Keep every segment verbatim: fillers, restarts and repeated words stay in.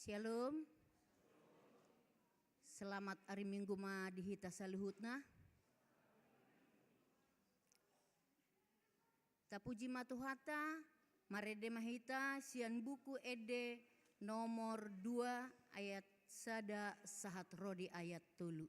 Shalom. Selamat ari Minggu ma di hita saluhutna. Tapuji ma Tuhanta, marende ma hita sian buku Ende nomor dua ayat sada sahat ro di ayat tolu.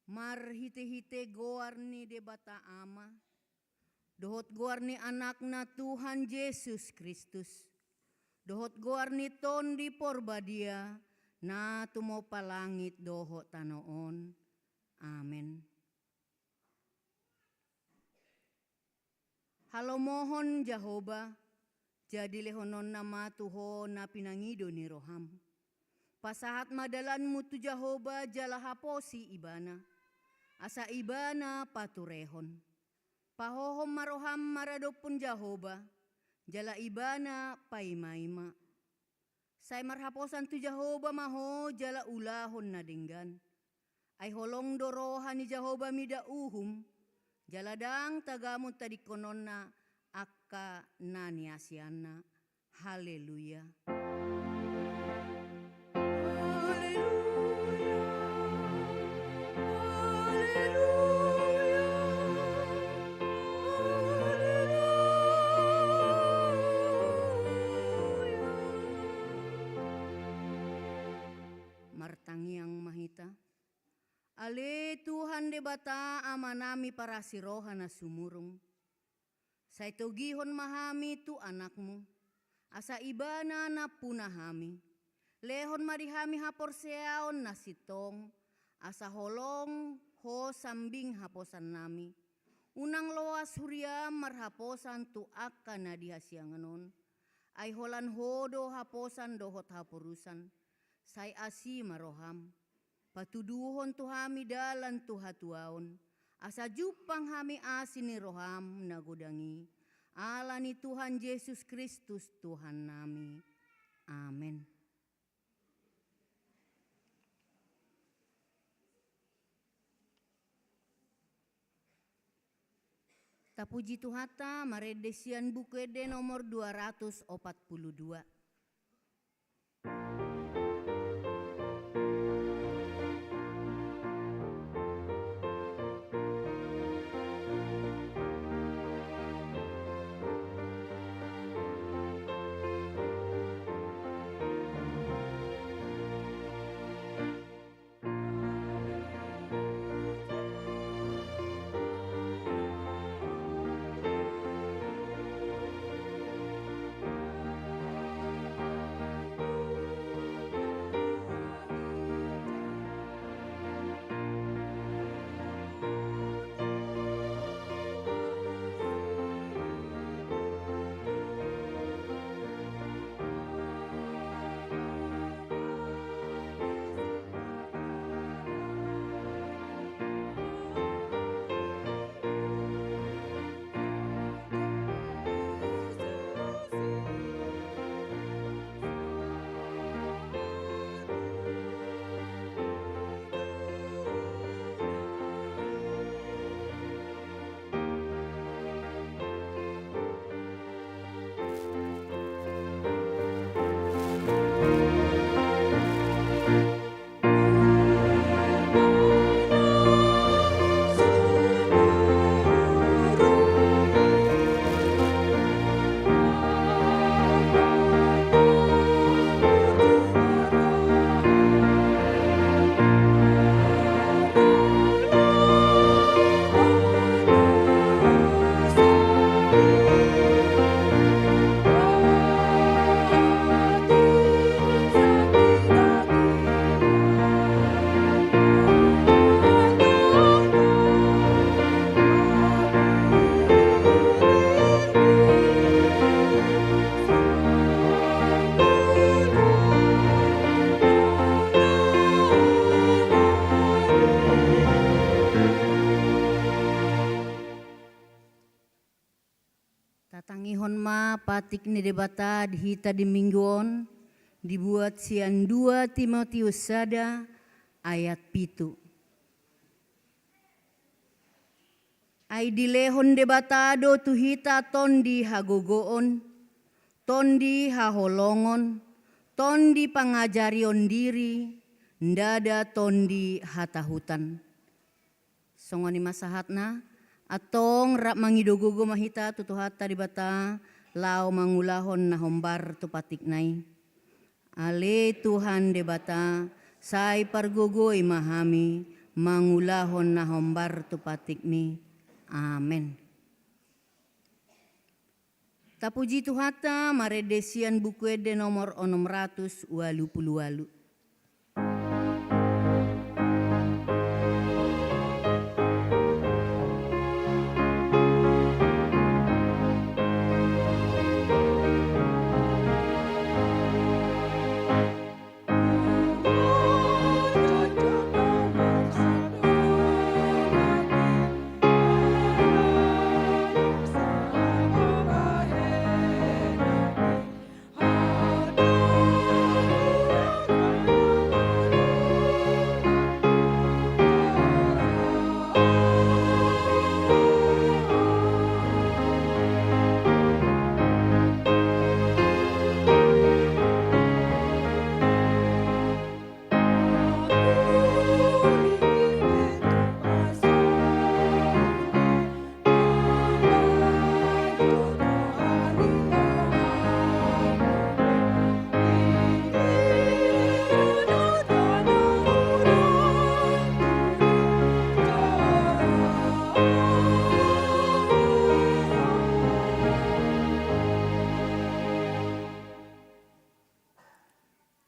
Marhitehite goar ni Debata Ama, dohot goar ni Anakna Tuhan Jesus Kristus, dohot goar ni Tondi Porbadia, na tumompa langit dohot tano on. Amen. Halomohon Jahowa, jadi lehononna ma tu ho na pinangido ni roham. Pasahat ma dalanmu tu Jahowa jala haposi Ibana, asa Ibana paturehon. Pahohom ma roham maradophon Jahowa, jala Ibana paimaima. Sai marhaposan tu Jahowa ma ho jala ulahon na denggan. Ai holong do roha ni Jahowa mida uhum, jala ndang tagamon tadingkononna angka na niasianna. Haleluya. Haleluya. Haleluya. Haleluya. Martangiang ma hita. Ale Tuhan Debata Amanami parasi roha na sumurung, sai togihon ma hami tu Anakmu, asa Ibana nampuna hami. Lehon ma di hami haporseaon na sintong, asa holong ho sambing haposannami. Unang loas huriam marhaposan tu angka na di hasiangan on, ai holan ho do haposan dohot haporusan. Sai asi ma roham, patuduhon tu hami dalan tu hatuaon, Asa jumpang hami asi ni roham na godang i, ala ni Tuhan Jesus Kristus Tuhannami. Amen. Tapuji Tuhanta, marende sian Buku Ende nomor dua ratus opat puluh dua. Tatangihon ma patik ni Debata di hita di minggu on, dibuat sian dua Timotius sada ayat pitu. Ai dilehon Debata do tu hita tondi hagogoon, tondi haholongon, tondi pangajarion diri, ndada tondi hatahutan. Songon i ma sahatna, antong rap mangido gogo ma hita tu Tuhanta Debata, laho mangulahon na hombar tu patikna i. Ale Tuhan Debata, sai pargogoi ma hami, mangulahon na hombar tu patikmi. Amen. Tapuji Tuhanta, marende sian Buku Ende nomor onom ratus ualu pulu ualu.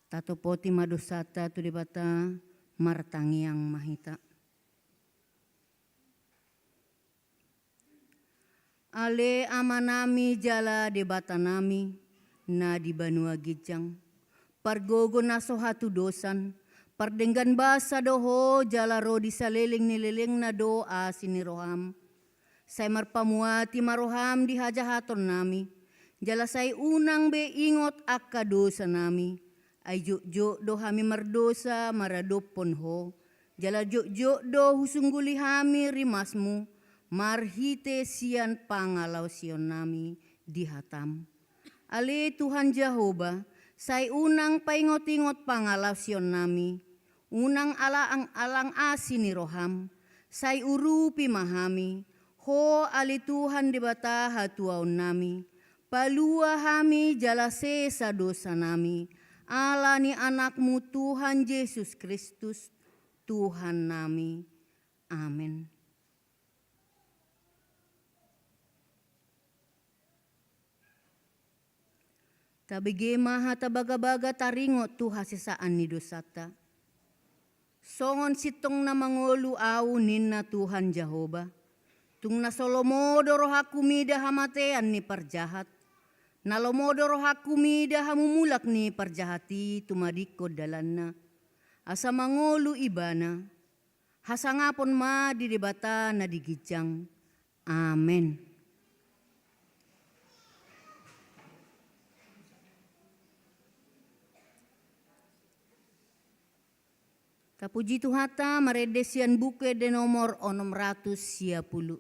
Tatopoti ma dosanta tu Debata, martangiang ma hita. Ale Amanami jala Debatanami, na di banua ginjang, pargogo na so hatudosan, Pardenggan basa do Ho, jala ro di saleleng ni lelengna do asi ni roham. Sai marpamuati ma roham di hajahatonnami, jala sai unang be ingot angka dosanami. Ai jotjot do hami mardosa maradophon Ho, jala jotjot do husungguli hami rimasmu marhite sian pangalaosionnami di hatam. Ale Tuhan Jahowa, sai unang paingot-ingot pangalaosionnami, unang alang-alang asi ni roham, sai urupi ma hami, Ho ale Tuhan Debata hatuaonnami, palua hami jala sesa dosanami, ala ni Anakmu Tuhan Jesus Kristus, Tuhannami. Amen. Tabege ma hata bagabaga taringot tu hasesaan ni dosanta. Songon sintong na mangolu ahu ninna Tuhan Jahowa. Tung na so lomo do rohangku mida hamatean ni parjahat. Na lomo do rohangku mida hamumulak ni parjahat i tumadingkon dalanna. Asa mangolu ibana. Hasangapon ma di Debata na di ginjang. Amen. Tapuji Tuhanta, marende sian Buku Ende nomor onom ratus sia pulu.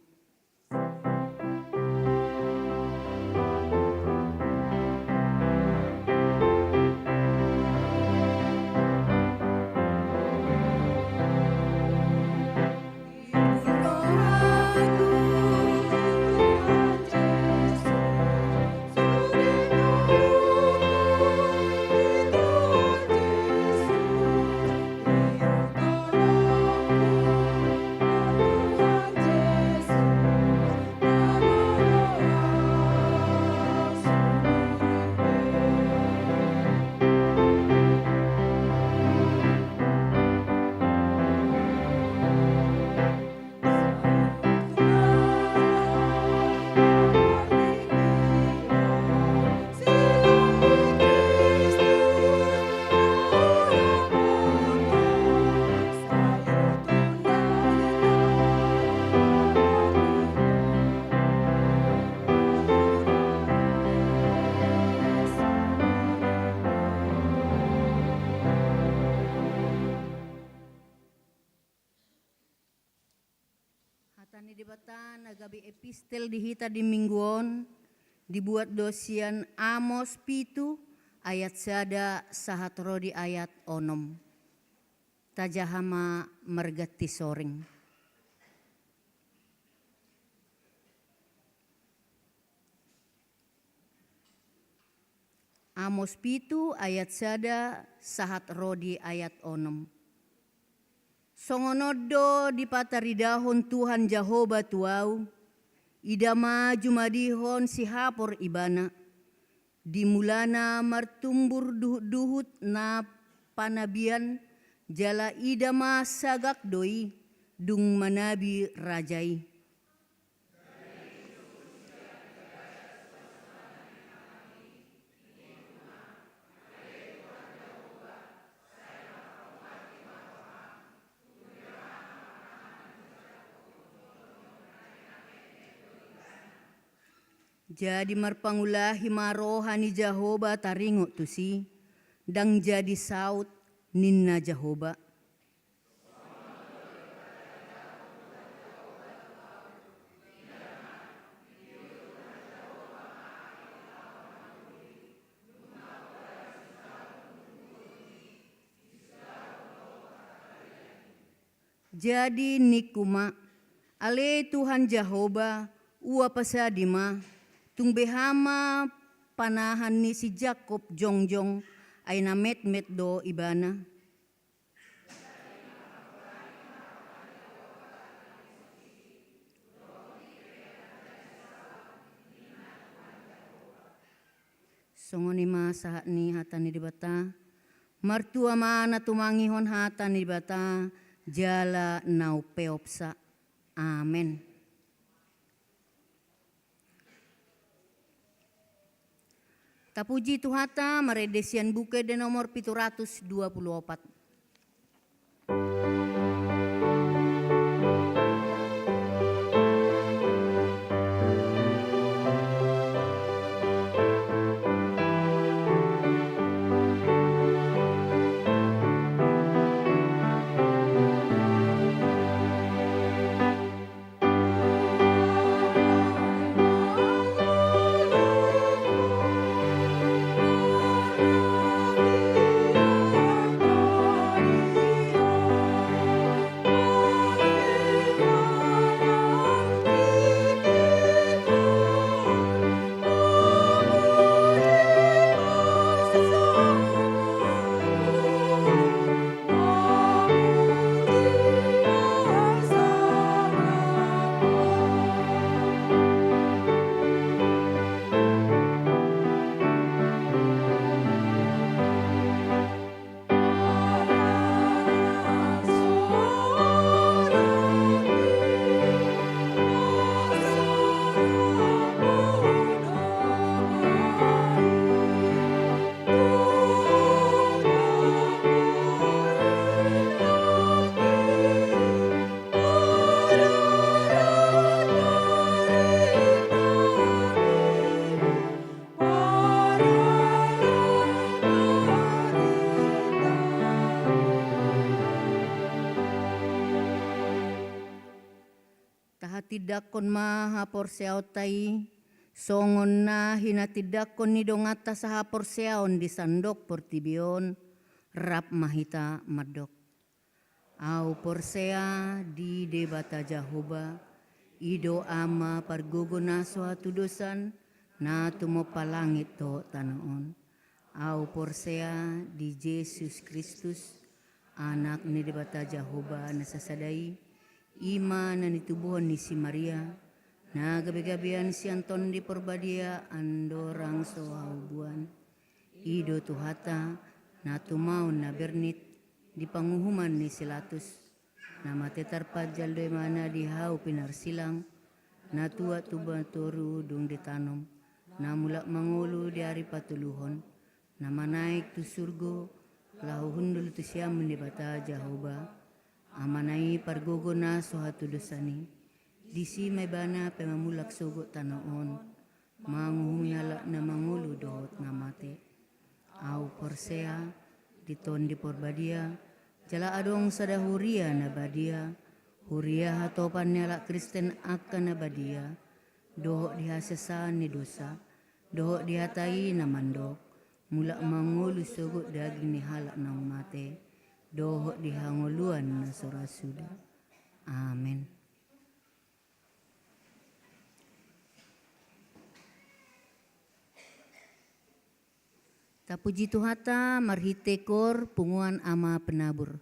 Hata ni Debata na gabe epistel di hita di minggu on, dibuat do sian Amos pitu ayat sada sahat ro di ayat onom. Tajaha ma marganti soreng. Amos pitu ayat sada sahat ro di ayat onom. Songon on do dipataridahon Tuhan Jahowa tu ahu, ida ma jumadihon sihapor ibana, di mulana martumbur duhut-duhut na panabian, jala ida ma sagak do i, dung manabi raja i. Jadi marpangulahi ma roha ni Jahowa taringot tusi, ndang jadi saut ninna Jahowa. Jadi ningku ma, ale Tuhan Jahowa, ua pasadi ma, tung beha ma panahan ni si Jakob jongjong, ai na metmet do ibana. Songon i ma sahat ni hata ni Debata. Martua ma na tumangihon hata ni Debata jala na umpeopsa. Amen. Tapuji Tuhanta, marende sian Buku Ende nomor pitu ratus dua pulu opat. Tindangkon ma haporseaonta i, songon na hinatindangkon ni donganta sahaporseaon di sandok portibi on, rap ma hita mandok. Ahu porsea di Debata Jahowa, i do Ama pargogo na so hatudosan, na tumompa langit dohot tano on. Ahu porsea di Jesus Kristus, Anak ni Debata Jahowa na sasada i, i ma na nitubuhon ni si Maria, na gabegabean sian Tondi Porbadia andorang so haubuan. I do Tuhanta, na tumaon na bernit, di panguhuman ni si Latus, na mate tarpanjal do Ibana di hau pinarsilang, na tuat tu banua toru dung ditanom, na mulak mangolu di ari patoluhon, na manaek tu surgo, laho hundul tu siamun ni Debata Jahowa, Amana i pargogo na so hatudosan i. Disi ma Ibana pe mamulak sogot tano on, manguhumi halak na mangolu dohot na mate. Ahu porsea di Tondi Porbadia, jala adong sada huria na badia, huria hatopan ni halak Kristen angka na badia, dohot di hasesaan ni dosa, dohot di hata i na mandok, mulak mangolu sogot daging ni halak naung mate, dohot di hangoluan na so ra suda. Amen. Tapuji Tuhanta marhite koor punguan Ama Penabur.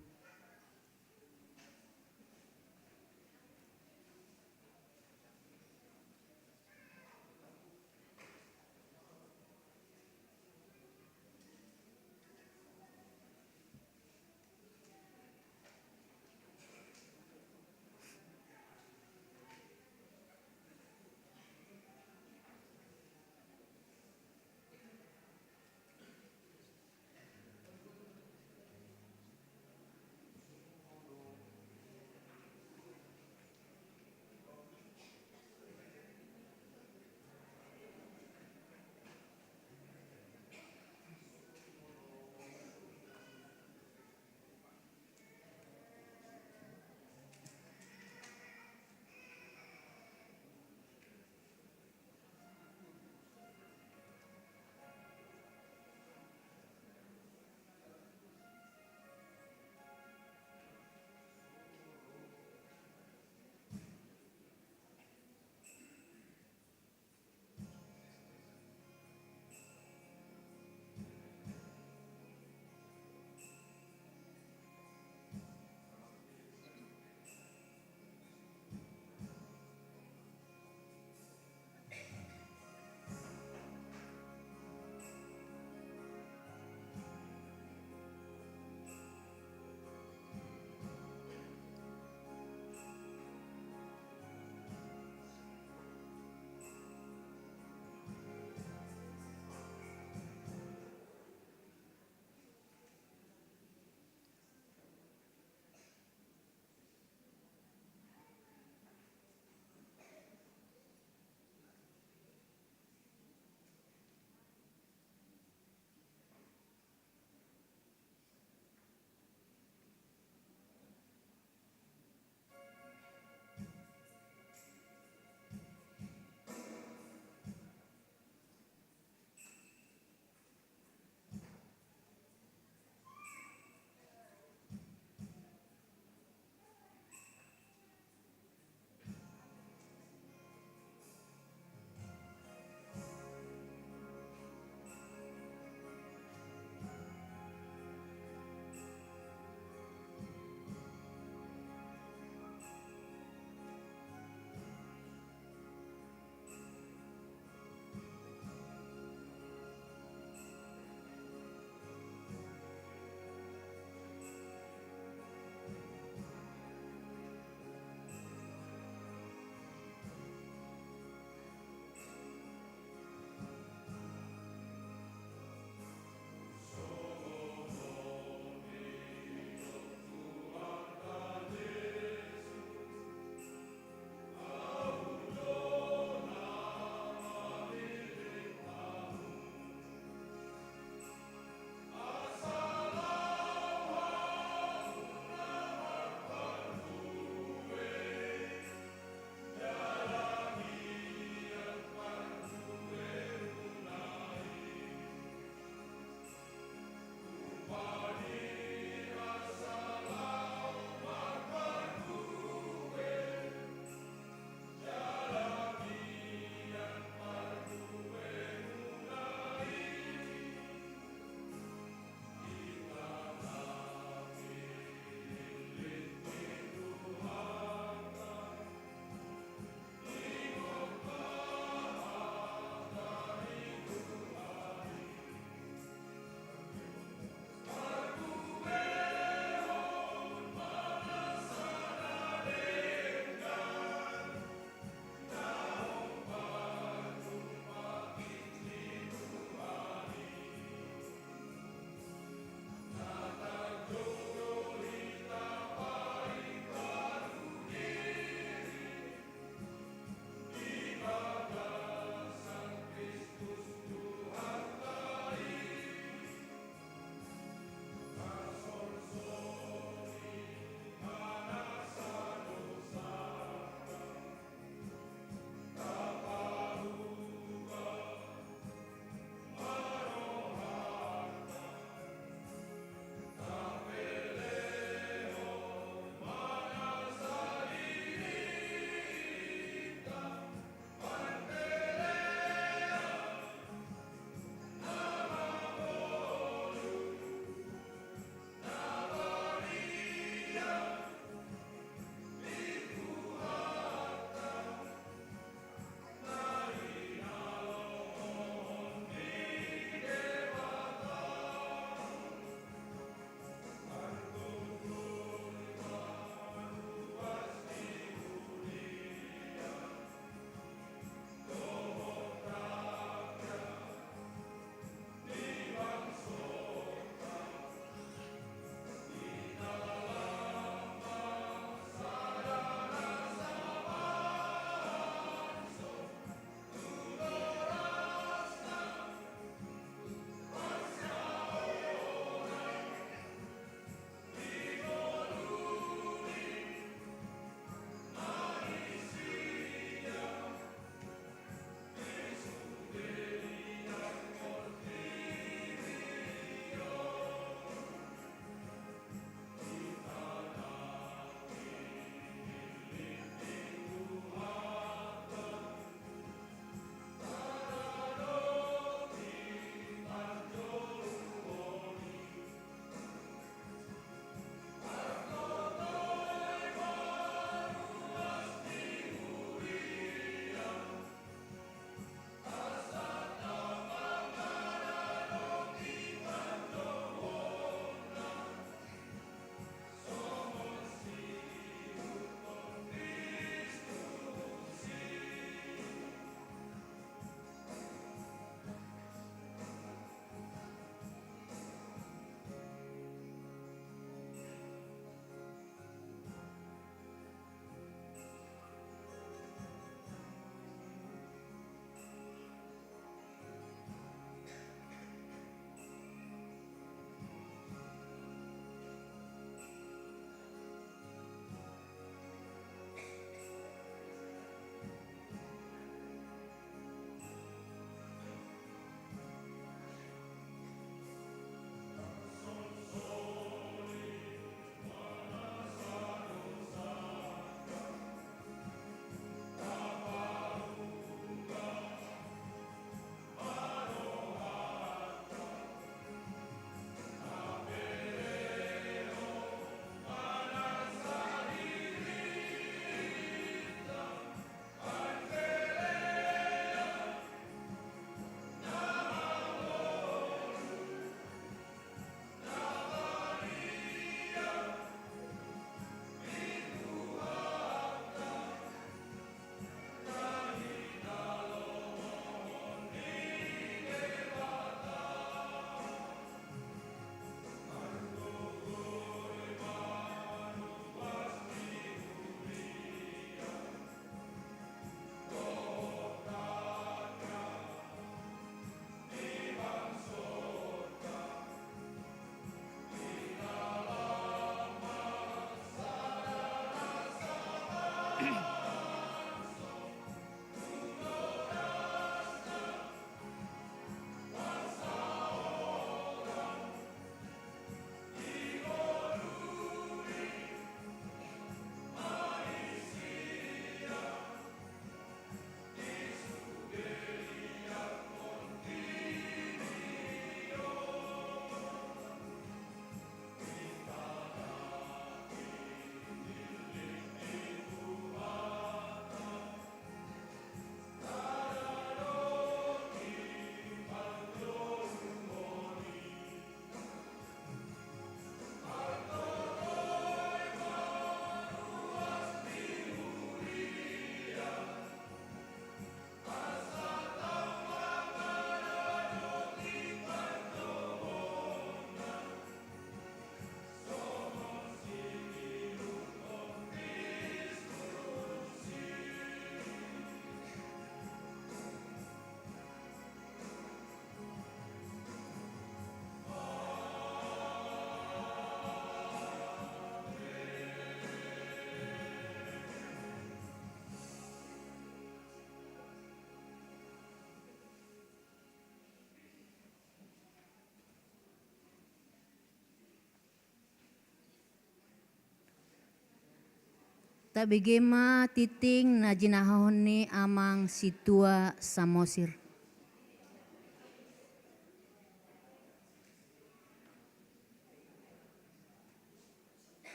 Tabege ma tingting na jinahahon ni Amang Sintua Samosir.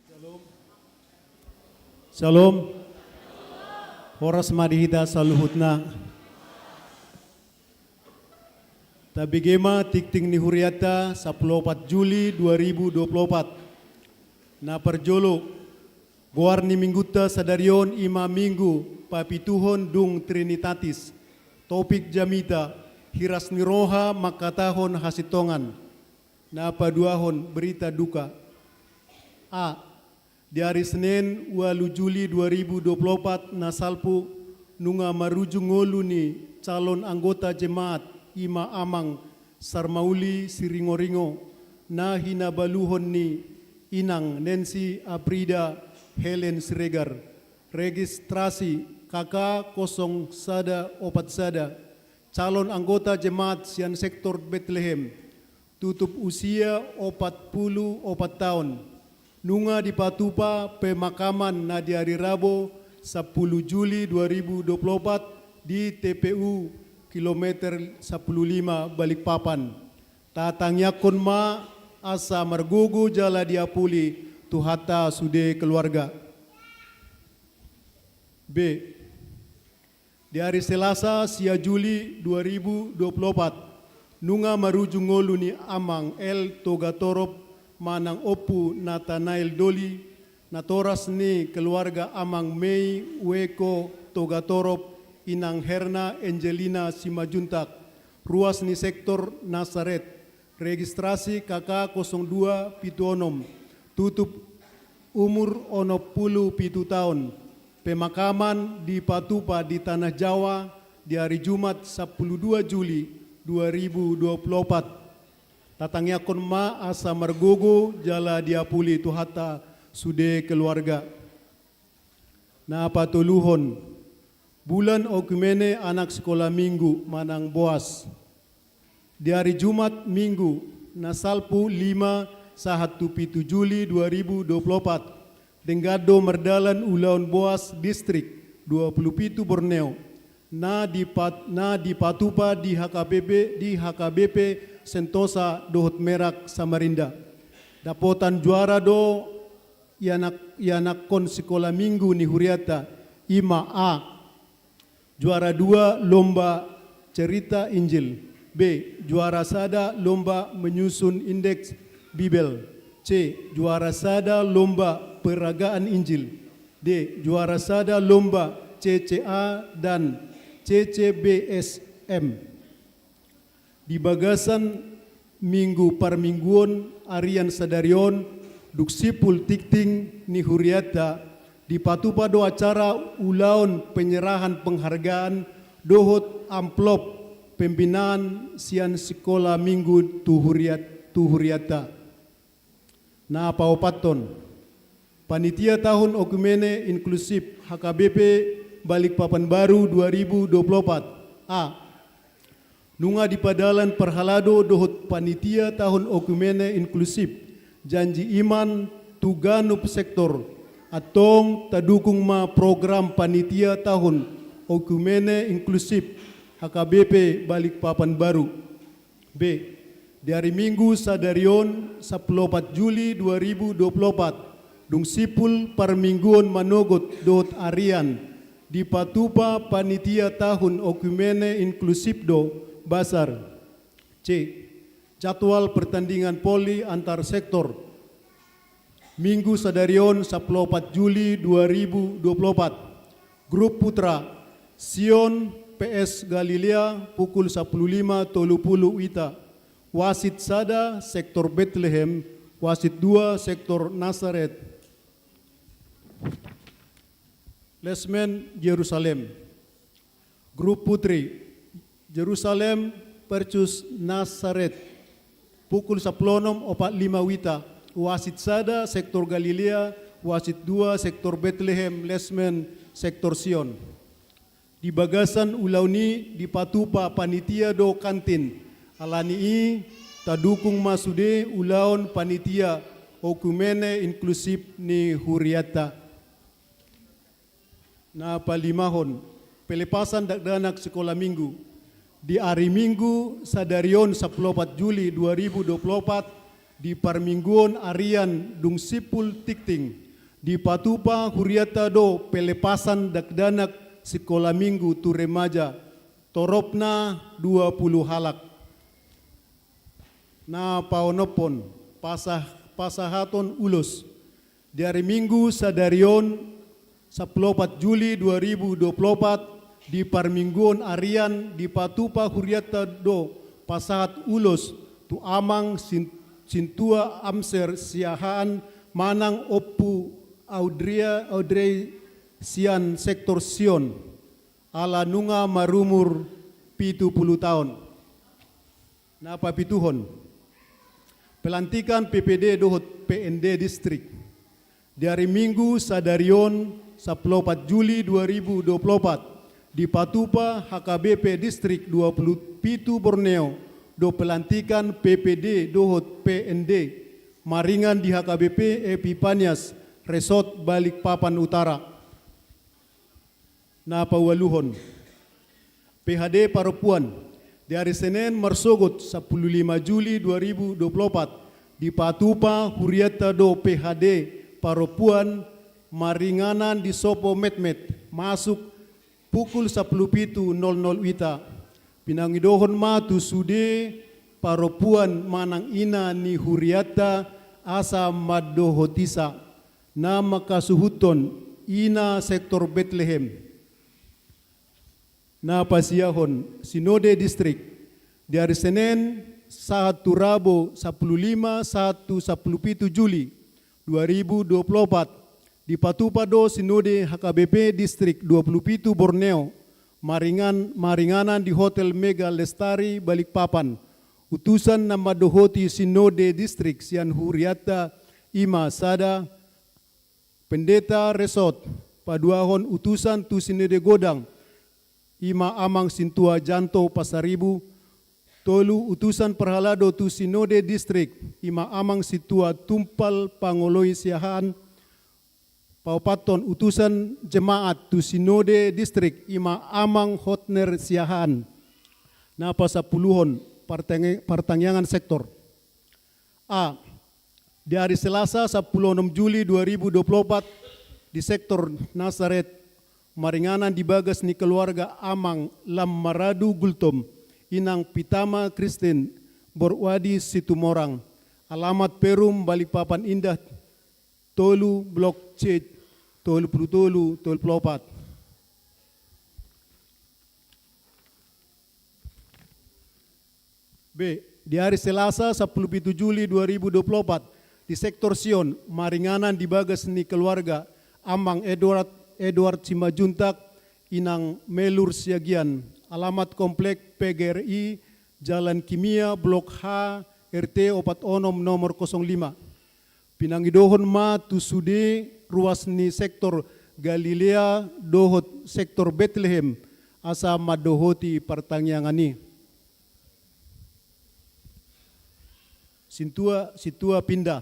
Syalom. Syalom. Horas ma di hita saluhutna. Tabege ma tingting ni hurianta, sampulu opat Juli dua ribu dua puluh opat. Na parjolo, goar ni minggunta sadari on i ma Minggu Papituhon dung Trinitatis. Topik jamita, hiras ni roha mangkatahon hasintongan. Na paduahon, berita duka. A. Di ari Senen, ualu Juli dua ribu dua puluh opat, na salpu, nunga marujung ngolu ni calon anggota jemaat, i ma Amang Sarmauli Siringoringo, na hinabaluhon ni inang Nancy Aprida Helen Siregar. Registrasi K K kosong sada opat sada. Calon anggota jemaat sian sektor Betlehem. Tutup usia opat pulu opat taon. Nunga dipatupa pemakaman na di ari Rabo, sampulu Juli dua ribu dua puluh opat, di T P U kilometer sampulu lima, Balikpapan. Tatangiangkon ma asa margogo jala diapuli Tuhanta sude keluarga. B. Di ari Selasa, sia Juli dua ribu dua puluh opat, nunga marujung ngolu ni Amang L Togatorop manang Ompu Natanael Doli, natoras ni keluarga Amang Mei Weko Togatorop, Inang Herna Angelina Simanjuntak, ruas ni sektor Nasaret, registrasi K K kosong dua pitu onom, tutup umur onom pulu pitu taon. Pemakaman dipatupa di Tanah Jawa di ari Jumat, sampulu dua Juli dua ribu dua puluh opat. Tatangiangkon ma asa margogo jala diapuli Tuhanta sude keluarga. Na patoluhon, bulan oikumene anak sikola minggu manang boas. Di ari Jumat, Minggu, na salpu lima sahat tu pitu Juli dua ribu dua puluh opat, denggan do mardalan ulaon boas distrik dua pulu pitu Borneo, na dipat-, na dipatupa di H K B P, di H K B P Sentosa dohot Merak Samarinda. Dapotan juara do ianakkon sikola minggu ni hurianta, i ma A. Juara dua lomba cerita Injil. B. Juara sada lomba menyusun indeks Bibel. C. Juara sada lomba peragaan Injil. D. Juara sada lomba C C A dan C C B S M. Di bagasan minggu parmingguon arian sadari on, dung simpul tingting ni hurianta, dipatupa do acara ulaon penyerahan penghargaan dohot amplop pembinaan sian sikola minggu tu huriat-, tu hurianta. Na paopathon, panitia tahun oikumene inklusif H K B P Balikpapan Baru dua ribu dua puluh opat. A. Nunga dipadalan parhalado dohot panitia tahun oikumene inklusif, janji iman tu ganup sektor, antong tadukung ma program panitia tahun oikumene inklusif H K B P Balikpapan Baru. B. Di ari Minggu sadari on, sampulu opat Juli dua ribu dua puluh opat, dung simpul parmingguon manogot dohot arian, dipatupa panitia tahun oikumene inklusif do basar. C. Jadwal pertandingan voli antar sektor. Minggu sadari on, sampulu opat Juli dua ribu dua puluh opat. Grup putra, Sion P S Galilea, pukul sampulu lima tolu pulu wita. Wasit sada, sektor Betlehem, wasit dua, sektor Nasaret. Lesmen Jerusalem. Grup putri, Jerusalem versus Nasaret. Pukul sampulu onom opat lima wita. Wasit sada, sektor Galilea, wasit dua, sektor Betlehem, lesmen, sektor Sion. Di bagasan ulaon i dipatupa panitia do kantin. Alani i, tadukung ma sude ulaon panitia oikumene inklusif ni hurianta. Na palimahon, pelepasan dakdanak sikola minggu. Di ari Minggu sadari on, sampulu opat Juli dua ribu dua pulu opat, di parmingguon arian dung simpul tingting, dipatupa hurianta do pelepasan dakdanak sikola minggu tu remaja, toropna dua pulu halak. Na paonomhon, pasa-, pasahaton ulos. Di ari Minggu sadari on, sampulu opat Juli dua ribu dua pulu opat, di parmingguon arian dipatupa hurianta do pasahat ulos tu Amang Sin-, Sintua Amser Siahaan manang Ompu Audria, Audrey sian sektor Sion, ala nunga marumur pitu pulu taon. Na papituhon, pelantikan P P D dohot P N D distrik. Di ari Minggu sadari on, sampulu opat Juli dua ribu dua pulu opat, dipatupa H K B P distrik dua pulu pitu Borneo do pelantikan P P D dohot P N D maringan di H K B P Epipanias, Resort Balikpapan Utara. Na paualuhon, P H D parompuan. Di ari Senen marsogot sampulu lima Juli dua ribu dua pulu opat, dipatupa hurianta do P H D parompuan maringanan di Sopo Metmet, masuk pukul sampulu pitu nol nol wita. Pinangidohon ma tu sude parompuan manang ina ni hurianta asa mandohotisa. Na mangkasuhuthon, ina sektor Betlehem. Na pasiahon, Sinode Distrik. Di ari Senen sahat tu Rabo sampulu lima sahat tu sampulu pitu Juli dua ribu dua pulu opat, dipatupa do Sinode H K B P Distrik dua pulu pitu Borneo, maringan-, maringanan di Hotel Mega Lestari Balikpapan. Utusan na mandohoti Sinode Distrik sian hurianta i ma sada, Pendeta Resort, paduahon utusan tu Sinode Godang, i ma Amang Sintua Janto Pasaribu, tolu utusan parhalado tu Sinode Distrik, i ma Amang Sintua Tumpal Pangoloi Siahaan, paopathon utusan jemaat tu Sinode Distrik, i ma Amang Hotner Siahaan. Na pasampuluhon, partangi-, partangiangan sektor. A. Di ari Selasa sampulu onom Juli dua ribu dua pulu opat, di sektor Nasaret, maringanan di bagas ni keluarga Amang Lam Maradu Gultom, Inang Pitama Kristen, Borwadi Situmorang, alamat Perum Balikpapan Indah, tolu Blok C, tolu pulu tolu, tolu pulu opat. B. Di ari Selasa sampulu pitu Juli dua ribu dua pulu opat, di sektor Sion, maringanan di bagas ni keluarga Amang Edward, Edward Simanjuntak, Inang Melur Siagian, alamat Komplek P G R I, Jalan Kimia, Blok H, R T opat onom, nomor kosong lima. Pinangidohon ma tu sude ruas ni sektor Galilea dohot sektor Betlehem, asa mandohoti partangiangan i. Sintua, sintua pinda.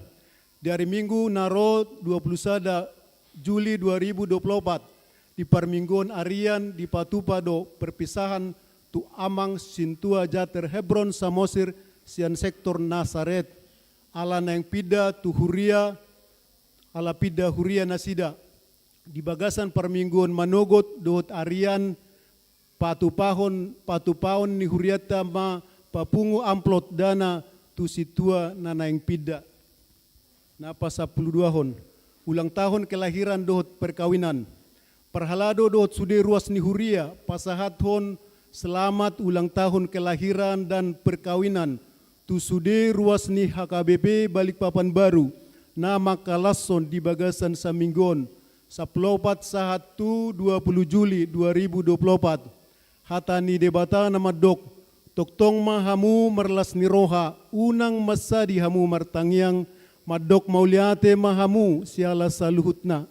Di ari Minggu na ro dua pulu sada Juli dua ribu dua pulu opat, di parmingguon arian dipatupa do perpisahan tu Amang Sintua Jater Hebron Samosir sian sektor Nasaret, ala naeng pinda tu huria, ala pinda huria nasida. Di bagasan parmingguon manogot dohot arian patupahon, patupaon ni hurianta ma papungu amplop dana tu sintua na naeng pinda. Na pasampuluduahon, ulang tahun kelahiran dohot perkawinan. Parhalado dohot sude ruas ni huria pasahathon selamat ulang tahun kelahiran dan perkawinan tu sude ruas ni H K B P Balikpapan Baru, na mangkalashon di bagasan saminggu on, sampulu opat sahat tu dua pulu Juli dua ribu dua pulu opat. Hata ni Debata na mandok, tongtong ma hamu marlas ni roha, unang mansadi hamu martangiang, mandok mauliate ma hamu siala saluhutna.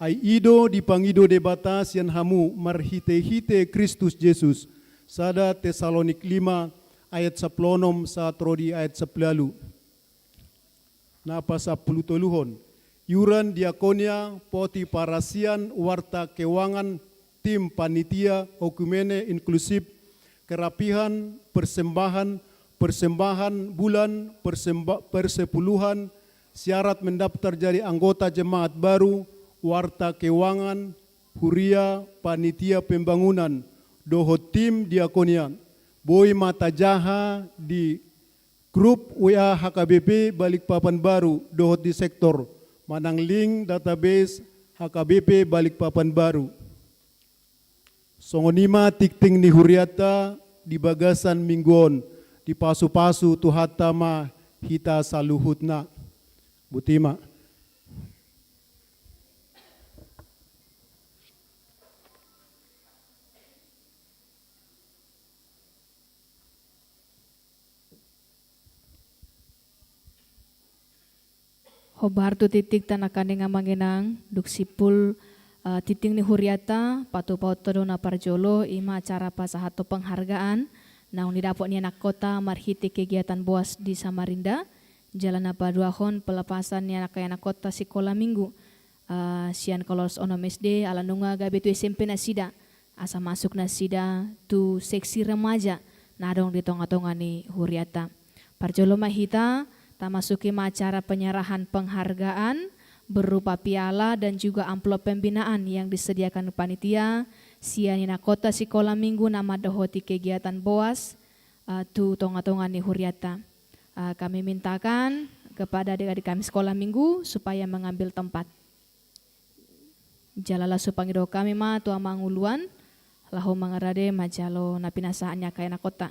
Ai i do dipangido Debata sian hamu marhitehite Kristus Jesus. Sada Tesalonik lima ayat sampulu onom sahat ro di ayat sampulu ualu. na pasampulutoluhon. Iuran diakonia, poti parasian, warta keuangan, tim panitia, oikumene inklusif, kerapihan, persembahan, persembahan bulan, persemba-, persepuluhan, syarat mendaftar jadi anggota jemaat baru, warta keuangan, huria, panitia pembangunan, dohot tim diakonia. Boi ma tajaha di grup W A H K B P Balikpapan Baru dohot di sektor, manang link database H K B P Balikpapan Baru. Songon i ma tingting ni hurianta di bagasan minggu on, dipasupasu Tuhanta ma hita saluhutna. Boti ma. Hombar tu tingtingta nangkaning amang inang, dung simpul, eh, tingting ni hurianta, patupahonta do na parjolo, i ma acara pasahathon penghargaan, naung didapot ni anakkonta marhite kegiatan boas di Samarinda, jala na paduahon pelepasan ni anak-anakkonta sikola minggu, eh, sian kelas onom S D, ala nunga gabe tu S M P nasida, asa masuk nasida tu seksi remaja na adong di tonga-tonga ni hurianta. Parjolo ma hita, tamasuki ma acara penyerahan penghargaan berupa piala dan juga amplop pembinaan yang disediakan panitia sian anakkonta sikola minggu na mandohoti kegiatan boas, eh, tu tonga-tonga ni hurianta. Eh, kami mintakan kepada adik-adik kami sekolah minggu supaya mengambil tempat. Jala langsung pangidohon hami ma tu amang uluan, laho mangarade manjalo na pinasahat ni angka anakkonta.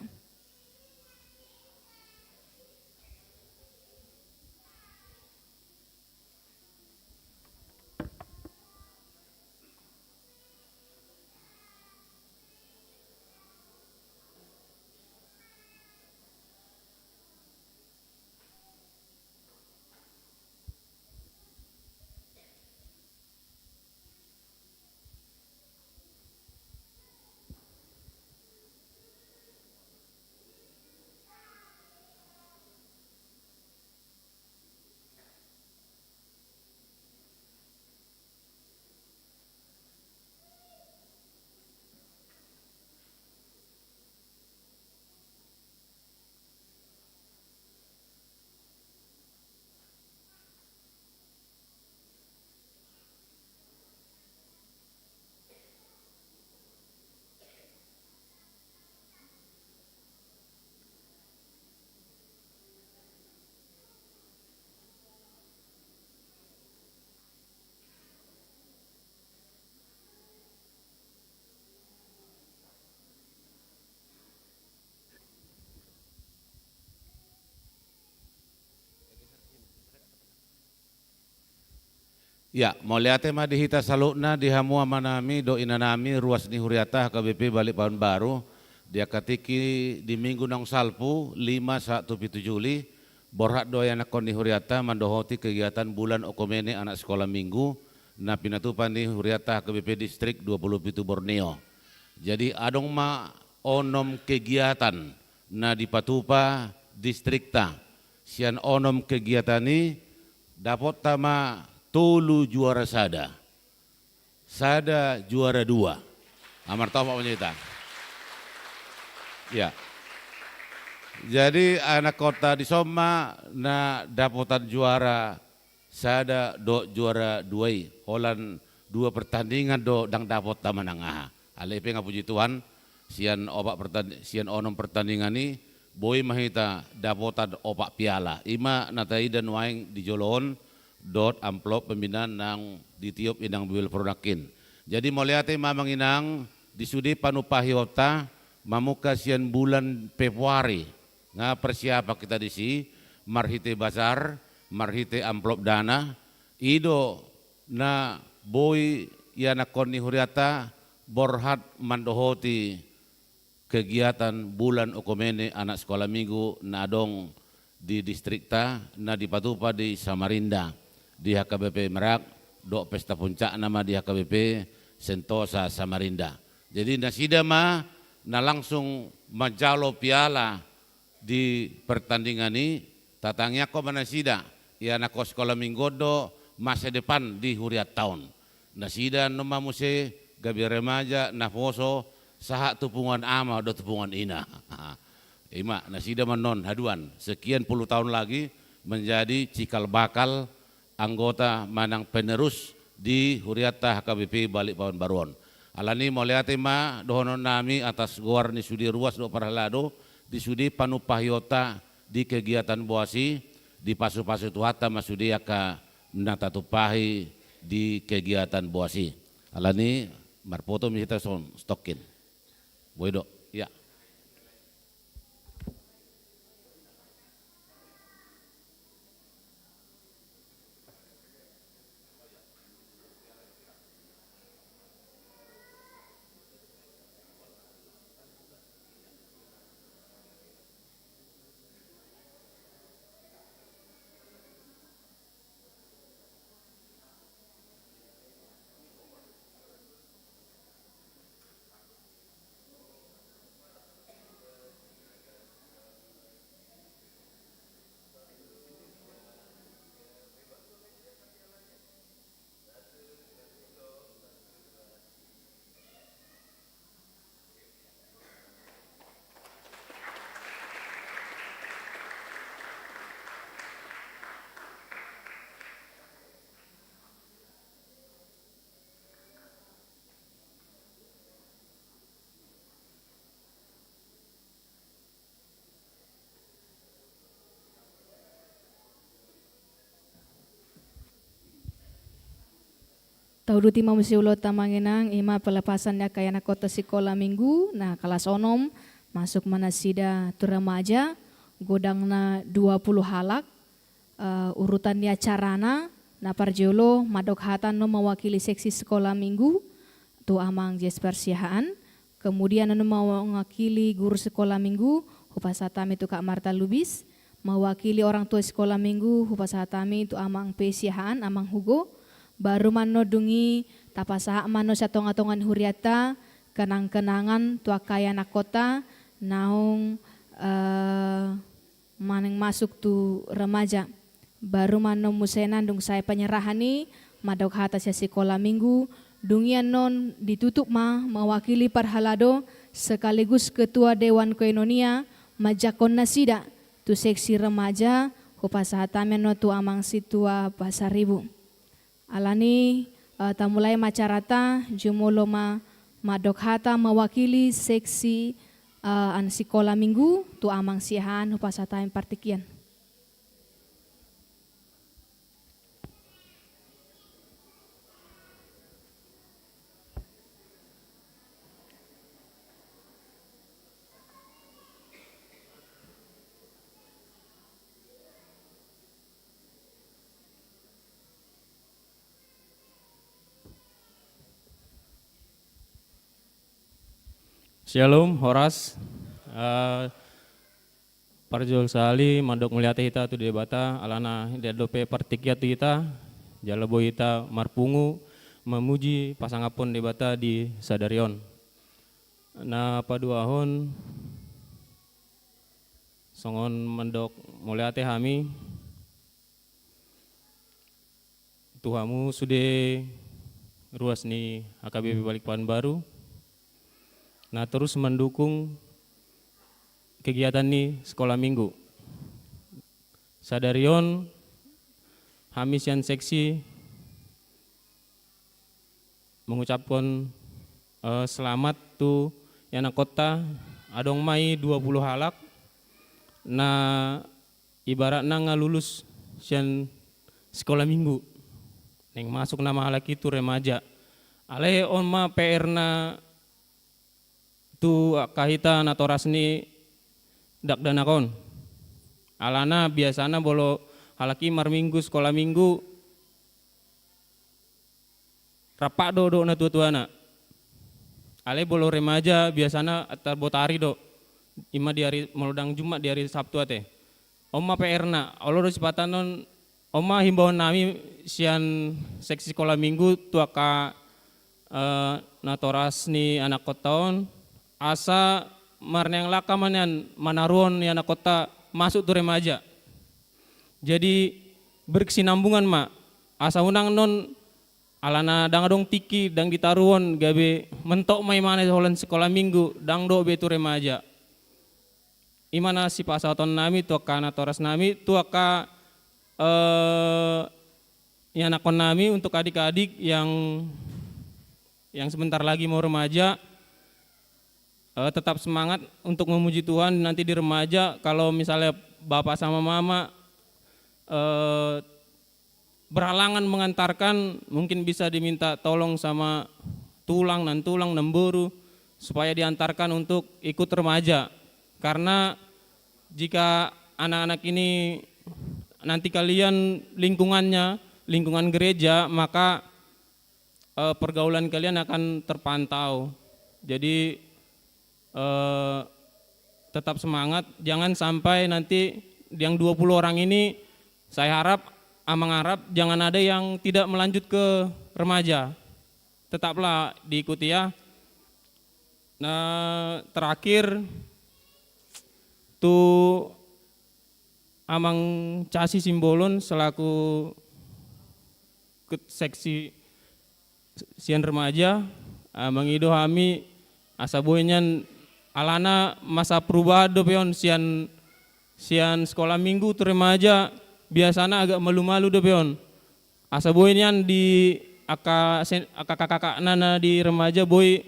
Ya, mauliate ma di hita saluhutna, di hamu amanami dohot inanami, ruas ni hurianta H K B P Balikpapan Baru, di angka tingki di minggu naung salpu, lima sahat tu pitu Juli, borhat do ianakhon ni hurianta mandohoti kegiatan Bulan Oikumene Anak Sikola Minggu, na pinatupa ni hurianta H K B P Distrik dua puluh pitu Borneo. Jadi, adong ma onom kegiatan na dipatupa distrikta. Sian onom kegiatan i, dapotta ma tolu juara sada. Sada juara dua. Amar topak menyita. Ya. Jadi, anakhonta dison ma na dapotan juara sada dohot juara dua i, holan dua pertandingan do ndang dapot na manang aha. Alai pe nga puji Tuhan, sian opat pertand-, sian onom pertandingan i, boi ma hita dapotan opat piala. I ma na taida nuaeng di jolo on, dohot amplop pembinaan naung ditiop inang Bibel Pro nangkin. Jadi mauliate ma amang inang, di sude panupahionta, mamungka sian bulan Februari, nga persiapan hita disi, marhite bazar, marhite amplop dana, i do na boi ianakhon ni hurianta borhat mandohoti kegiatan Bulan Oikumene Anak Sikola Minggu na adong di distrikta, na dipatupa di Samarinda, di H K B P Merak, dohot pesta puncakna ma di H K B P Sentosa Samarinda. Jadi nasida ma na langsung manjalo piala di pertandingan i, tatangiangkon ma nasida, Ia na ko sikola minggu on do masa depan di hurianta on. Nasida annon ma muse gabe remaja, naposo, sahat tu punguan ama dohot tu punguan ina. Ima, nasida ma annon haduan, sekian puluh tahun lagi menjadi cikal bakal anggota manang penerus di hurianta H K B P Balikpapan Baru on. Alani mauliate ma dohonon nami atas goar ni sude ruas dohot parhalado di sude panumpahionta di kegiatan boas i, dipasu-pasu Tuhanta ma sude angka na tatumpahi di kegiatan boas i. Alani marpoto ma hita songon sitongkin. Boi do. Ia. Tauduti ma muse ulaonta amang inang, ima pelepasan ni angka ianakhonta sikola minggu, na kalas onom, masuk ma nasida tu remaja, godangna dua puluh halak, eh, urutan ni acarana, na parjolo mandok hata annon mewakili seksi sikola minggu, tu amang Jesper Siahaan, kemudian annon mewakili guru sikola minggu, hupasahat hami tu Kak Marta Lubis, mewakili orang tua sikola minggu, hupasahat hami tu amang P Siahaan, amang Hugo, baru ma annon dung i tapasahat ma annon sian tonga-tonga ni hurianta, kenang-kenangan tu angka ianakhonta, naung, eh, manang masuk tu remaja. Baru ma annon muse nang dung sae penyerahan i, mandok hata sian sikola minggu, dung i annon ditutup ma mewakili parhalado sekaligus ketua dewan koinonia manjangkon nasida tu seksi remaja, hupasahat hami annon tu amang sintua Pasaribu. Alani, eh, tamulai ma acaranta, jumolo ma mandok hata mewakili seksi, eh, an sikola minggu tu amang Siahaan, hupasahat hami partingkian. Syalom, horas. Eh, parjolo sahali mandok mauliate hita tu Debata, alana dia dope partingkian tu hita, jala boi hita marpungu, memuji, pasangaphon Debata di sadari on. Na paduahon, songon mandok mauliate hami, tu hamu sude ruas ni H K B P Balikpapan Baru, na terus mendukung kegiatan ni sekolah minggu. Sadari on, hami sian seksi mengucapkan, eh, selamat tu ianakhonta, adong ma i dua puluh halak, na ibaratna nga lulus sian sekolah minggu. Naeng masuk nama halak i tu remaja. Alai on ma P R-na tu angka hita natoras ni dakdanak on. Alana biasana molo halak i marminggu sekolah minggu, rap do dohot natuatuana. Alai molo remaja biasana antar botari do. Ima di ari, molo ndang Jumat, di ari Sabtu ate. On ma P R-na, olo do sipata on, on ma himbauan nami sian seksi sekolah minggu tu angka, eh, natoras ni anakhonta on, asa marneang langka ma nian manaruhon ianakhonta masuk tu remaja. Jadi, berkesinambungan ma. Asa unang non alana ndang adong tingki, ndang ditaruhon, gabe mentok ma imana holan sekolah minggu, ndang dohot be tu remaja. Imana sipasahaton nami tu angka natoras nami, tu angka, eh, ianakhon nami untuk adik-adik yang, yang sebentar lagi mau remaja, eh, tetap semangat untuk memuji Tuhan nanti di remaja. Kalau misalnya bapak sama mama, eh, berhalangan mengantarkan, mungkin bisa diminta tolong sama tulang, nantulang, namboru, supaya diantarkan untuk ikut remaja. Karena jika anak-anak ini nanti kalian lingkungannya, lingkungan gereja, maka, eh, pergaulan kalian akan terpantau. Jadi, eh, tetap semangat, jangan sampai nanti yang dua puluh orang ini, saya harap, amang harap, jangan ada yang tidak melanjut ke remaja. Tetaplah diikuti ya. Nah, terakhir, tu Amang Casi Simbolon selaku ket-, seksi sian remaja, ah, mangido hami asa boi nian, alana masa perubahan dope on sian, sian sekolah minggu tu remaja, biasana agak malu-malu dope on. Asa boi nian di angka sen-, angka kakak-kakakna na di remaja boi,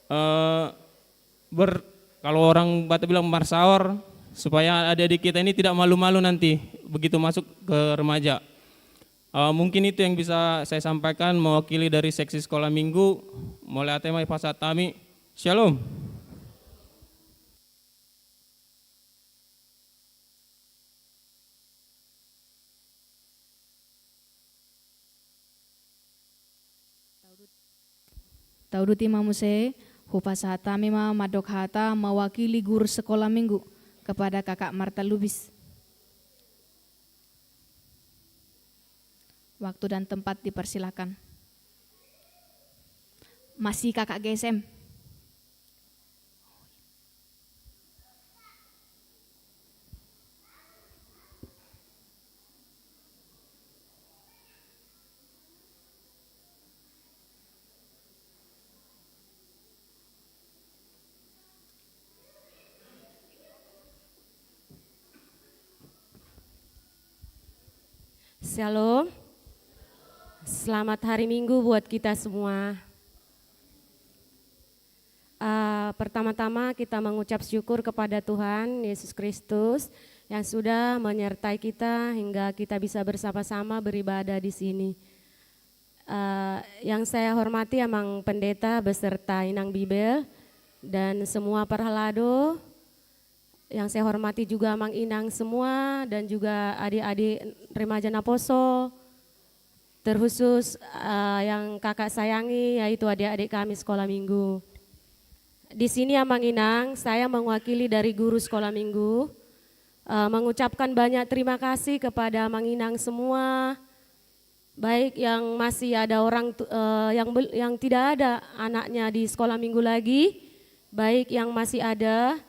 eh, ber-, kalau orang Batak bilang marsaor, supaya adik-adik kita ini tidak malu-malu nanti begitu masuk ke remaja. Eh, mungkin itu yang bisa saya sampaikan mewakili dari seksi sekolah minggu. Mauliate ma dipasahat hami. Syalom. Tauduti ma muse, hupasahat hami ma mandok hata mewakili guru sekolah minggu kepada Kakak Marta Lubis. Waktu dan tempat dipersilakan. Masih Kakak G S M. Shalom. Selamat hari Minggu buat kita semua. Eh, pertama-tama kita mengucap syukur kepada Tuhan Yesus Kristus yang sudah menyertai kita hingga kita bisa bersama-sama beribadah di sini. Eh, yang saya hormati Amang Pendeta beserta Inang Bibel dan semua parhalado, yang saya hormati juga Amang Inang semua dan juga adik-adik remaja naposo, terkhusus, eh, yang kakak sayangi, yaitu adik-adik kami sekolah minggu. Di sini Amang Inang, saya mewakili dari guru sekolah minggu, eh, mengucapkan banyak terima kasih kepada Amang Inang semua, baik yang masih ada orang tu-, eh, yang bel-, yang tidak ada anaknya di sekolah minggu lagi, baik yang masih ada,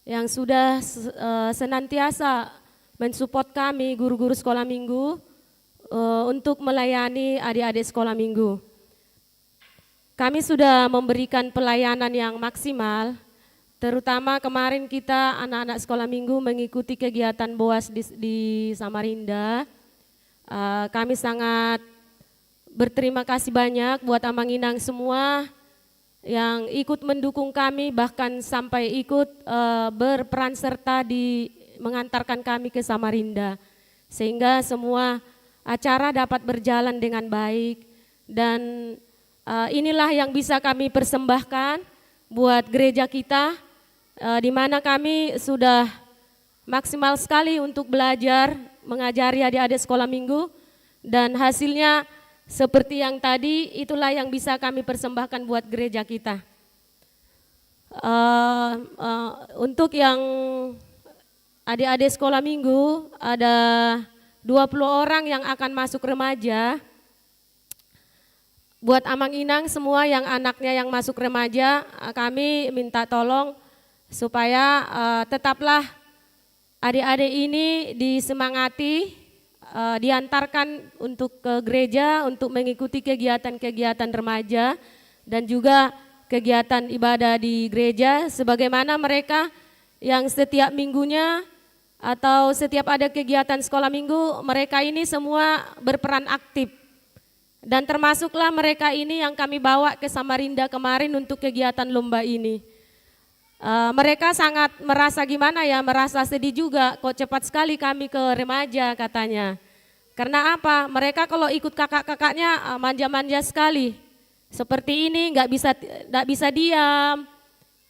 yang sudah se-, eh, senantiasa mensupport kami guru-guru sekolah minggu, eh, untuk melayani adik-adik sekolah minggu. Kami sudah memberikan pelayanan yang maksimal, terutama kemarin kita anak-anak sekolah minggu mengikuti kegiatan BOAS di, di Samarinda. Eh, kami sangat berterima kasih banyak buat Amang Inang semua yang ikut mendukung kami, bahkan sampai ikut, eh, berperan serta di mengantarkan kami ke Samarinda, sehingga semua acara dapat berjalan dengan baik. Dan, eh, inilah yang bisa kami persembahkan buat gereja kita, eh, di mana kami sudah maksimal sekali untuk belajar mengajari adik-adik sekolah minggu, dan hasilnya seperti yang tadi, itulah yang bisa kami persembahkan buat gereja kita. Eh, eh, untuk yang adik-adik sekolah minggu, ada dua puluh orang yang akan masuk remaja. Buat Amang Inang semua yang anaknya yang masuk remaja, eh, kami minta tolong supaya, eh, tetaplah adik-adik ini disemangati, eh, diantarkan untuk ke gereja untuk mengikuti kegiatan-kegiatan remaja dan juga kegiatan ibadah di gereja, sebagaimana mereka yang setiap minggunya atau setiap ada kegiatan sekolah minggu, mereka ini semua berperan aktif. Dan termasuklah mereka ini yang kami bawa ke Samarinda kemarin untuk kegiatan lomba ini. Eh, mereka sangat merasa gimana ya, merasa sedih juga, kok cepat sekali kami ke remaja, katanya. Karena apa? Mereka kalau ikut kakak-kakaknya, eh, manja-manja sekali. Seperti ini, nggak bisa, nggak bisa diam.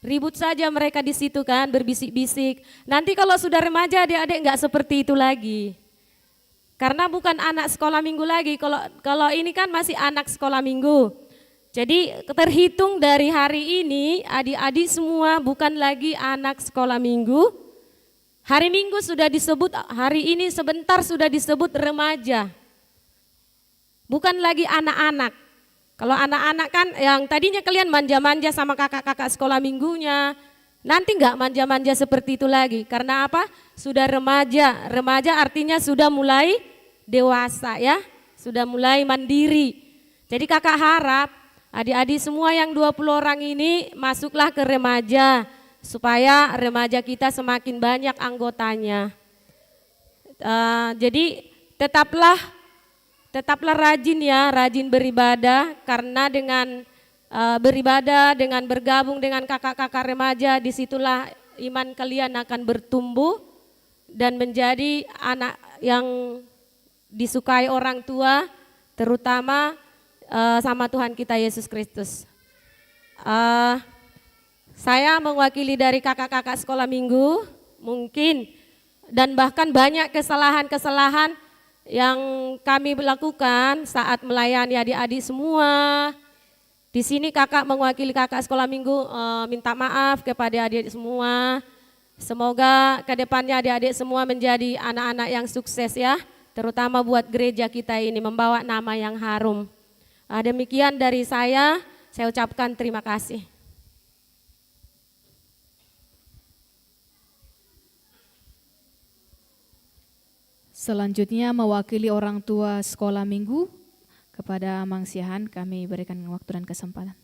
Ribut saja mereka di situ kan, berbisik-bisik. Nanti kalau sudah remaja, adik-adik nggak seperti itu lagi. Karena bukan anak sekolah minggu lagi. Kalau, kalau ini kan masih anak sekolah minggu. Jadi terhitung dari hari ini, adik-adik semua bukan lagi anak sekolah minggu. Hari Minggu sudah disebut, hari ini sebentar sudah disebut remaja. Bukan lagi anak-anak. Kalau anak-anak kan yang tadinya kalian manja-manja sama kakak-kakak sekolah minggunya, nanti nggak manja-manja seperti itu lagi. Karena apa? Sudah remaja. Remaja artinya sudah mulai dewasa ya, sudah mulai mandiri. Jadi kakak harap adik-adik semua yang dua puluh orang ini masuklah ke remaja, supaya remaja kita semakin banyak anggotanya. Eh, jadi tetaplah, tetaplah rajin ya, rajin beribadah, karena dengan, eh, beribadah, dengan bergabung dengan kakak-kakak remaja, disitulah iman kalian akan bertumbuh dan menjadi anak yang disukai orang tua, terutama, eh, sama Tuhan kita Yesus Kristus. Eh, saya mewakili dari kakak-kakak sekolah minggu, mungkin, dan bahkan banyak kesalahan-kesalahan yang kami lakukan saat melayani adik-adik semua. Di sini kakak mewakili kakak sekolah minggu, eh, minta maaf kepada adik-adik semua. Semoga ke depannya adik-adik semua menjadi anak-anak yang sukses ya, terutama buat gereja kita ini, membawa nama yang harum. Ah, demikian dari saya, saya ucapkan terima kasih. Selanjutnya mewakili orang tua sekolah minggu, kepada Amang Siahaan kami berikan waktu dan kesempatan.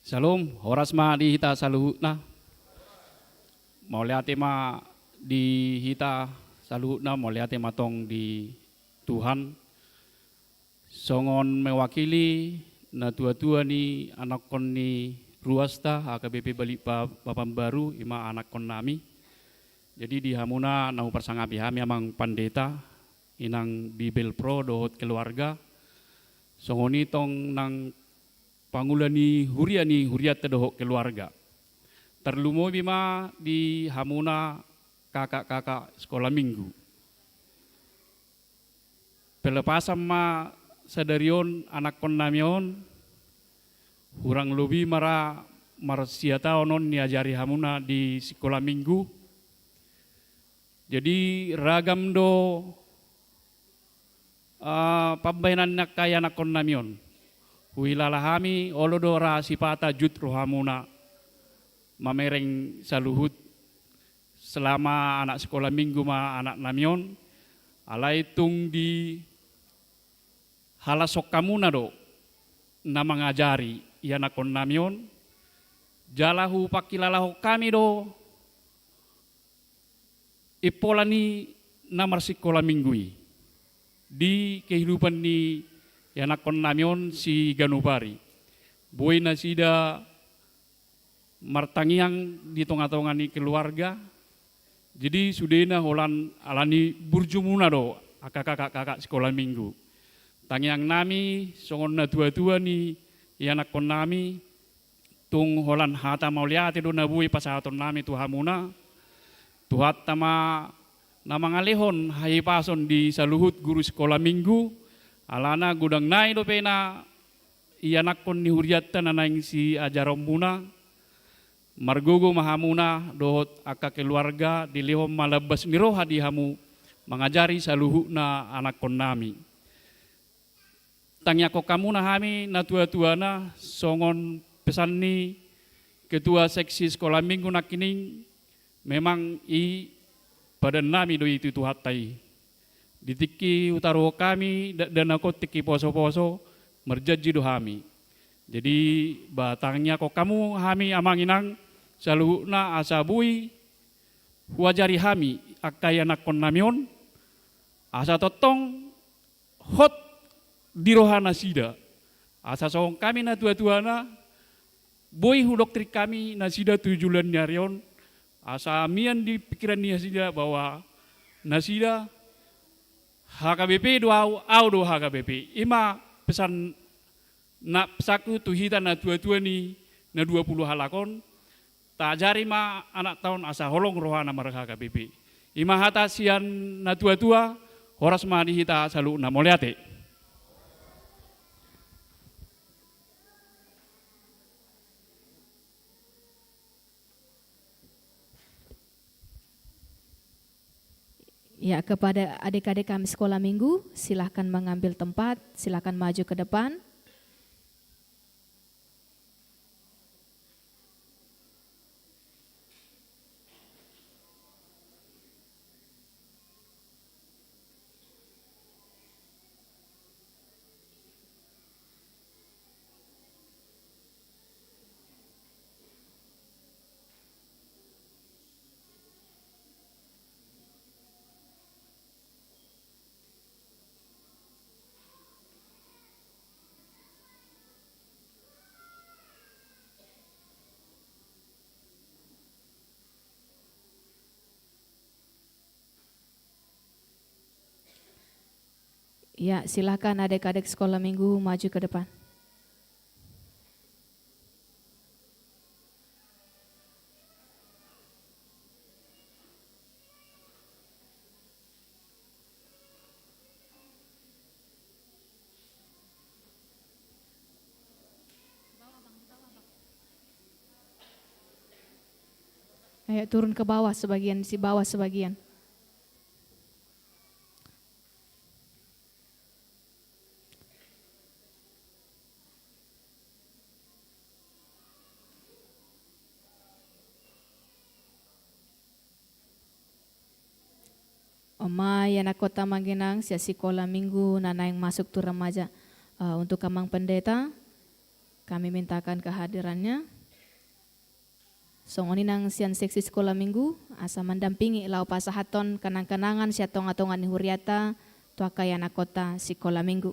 Syalom, horas ma di hita saluhutna. Mauliate ma di hita saluhutna, mauliate ma tong di Tuhan. Songon mewakili natua-tua ni anakkon ni ruasta H K B P Balikpapan Baru, ima anakkonnami. Jadi di hamuna na huparsangapi hami Amang Pandeta, Inang Bibelvrouw dohot keluarga, songon i tong nang pangula ni huria ni hurianta dohot keluarga. Tarlumobi ma di hamuna kakak-kakak sekolah minggu. Pelepasan ma sadari on anakkonnami on, hurang lobi ma ra marsia taon on niajari hamuna di sikola minggu. Jadi ragam do, eh, pambahenan ni angka ianakkonnami on. Huhilala hami, olo do ra sipata jut rohamuna mamereng saluhut selama anak sikola minggu ma anaknami on, alai tung dihalashon hamuna do na mangajari ianakkonnami on, jala hupangkilalahon hami do impola ni na marsikola minggu i di kehidupan ni ianakkonnami on siganup ari. Boi nasida martangiang di tonga-tonga ni keluarga. Jadi sudena holan ala ni burjumuna do angka kakak-kakak sikola minggu. Tangiangnami songon natua-tua ni ianakkonnami, tung holan hata mauliate do na boi pasahatonnami tu hamuna. Tuhanta ma na mangalehon hahipason di saluhut guru sikola minggu, alana godang nai dope na ianakkon ni hurianta na naeng siajaronmuna. Margogo ma hamuna dohot angka keluarga, dilehon ma lambas ni roha di hamu mangajari saluhutna anakkonnami. Tangiangkon hamu ma hami natuatuana, songon pesan ni ketua seksi sekolah minggu nangkining, memang i padan nami do i tu Tuhanta i. Di tingki hutaruhon hami dakdanak on tingki posoposo, marjanji do hami. Jadi, ba tangiangkon hamu hami amang inang saluhutna asa boi huajari hami angka ianakkon nami on, asa tongtong hot di roha nasida. Asa songon hami natuatuana, boi hudoktrin hami nasida tu joloan ni ari on, asa mian di pikiran ni nasida bahwa nasida H K B P do au, au do H K B P. I ma pesan na, pesanku tu hita natuatua ni na dua pulu halak on, taajari ma anakta on asa holong rohana mar-H K B P. I ma hata sian natuatua, horas ma di hita saluhutna, mauliate. Ya, kepada adik-adik kami sekolah minggu, silahkan mengambil tempat, silahkan maju ke depan. Ya, silakan adik-adik sekolah minggu maju ke depan. Ayo turun ke bawah sebagian, di bawah sebagian. On ma ianakhonta amang inang sian sikola minggu na naeng masuk tu remaja. Eh, untuk amang pendeta, kami mintakan kehadirannya. Songon i nang sian seksi sikola minggu, asa mandampingi laho pasahathon kenang-kenangan sian tonga-tonga ni huriata tu angka ianakhonta sikola minggu.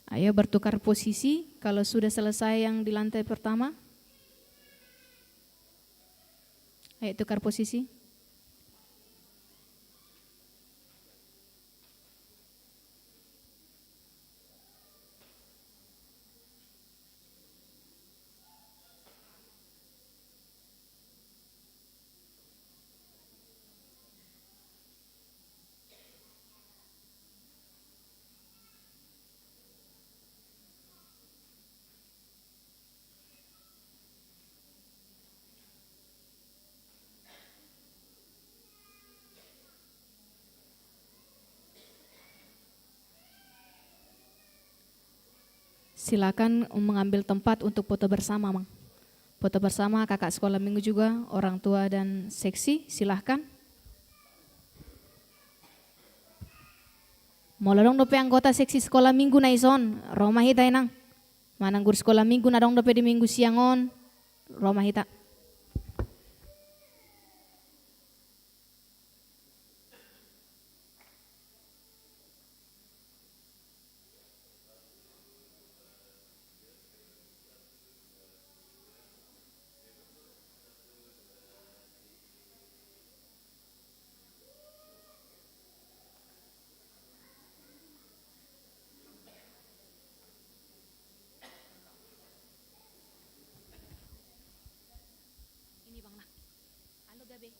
Ayo bertukar posisi kalau sudah selesai yang di lantai pertama. Ayo tukar posisi. Silakan mengambil tempat untuk foto bersama, Mang. Foto bersama kakak sekolah minggu juga, orang tua dan seksi, silahkan. Molo adong dope anggota seksi sikola minggu na dison, ro ma hita inang. Manang guru sikola minggu na adong dope di minggu siang on, ro ma hita. Be.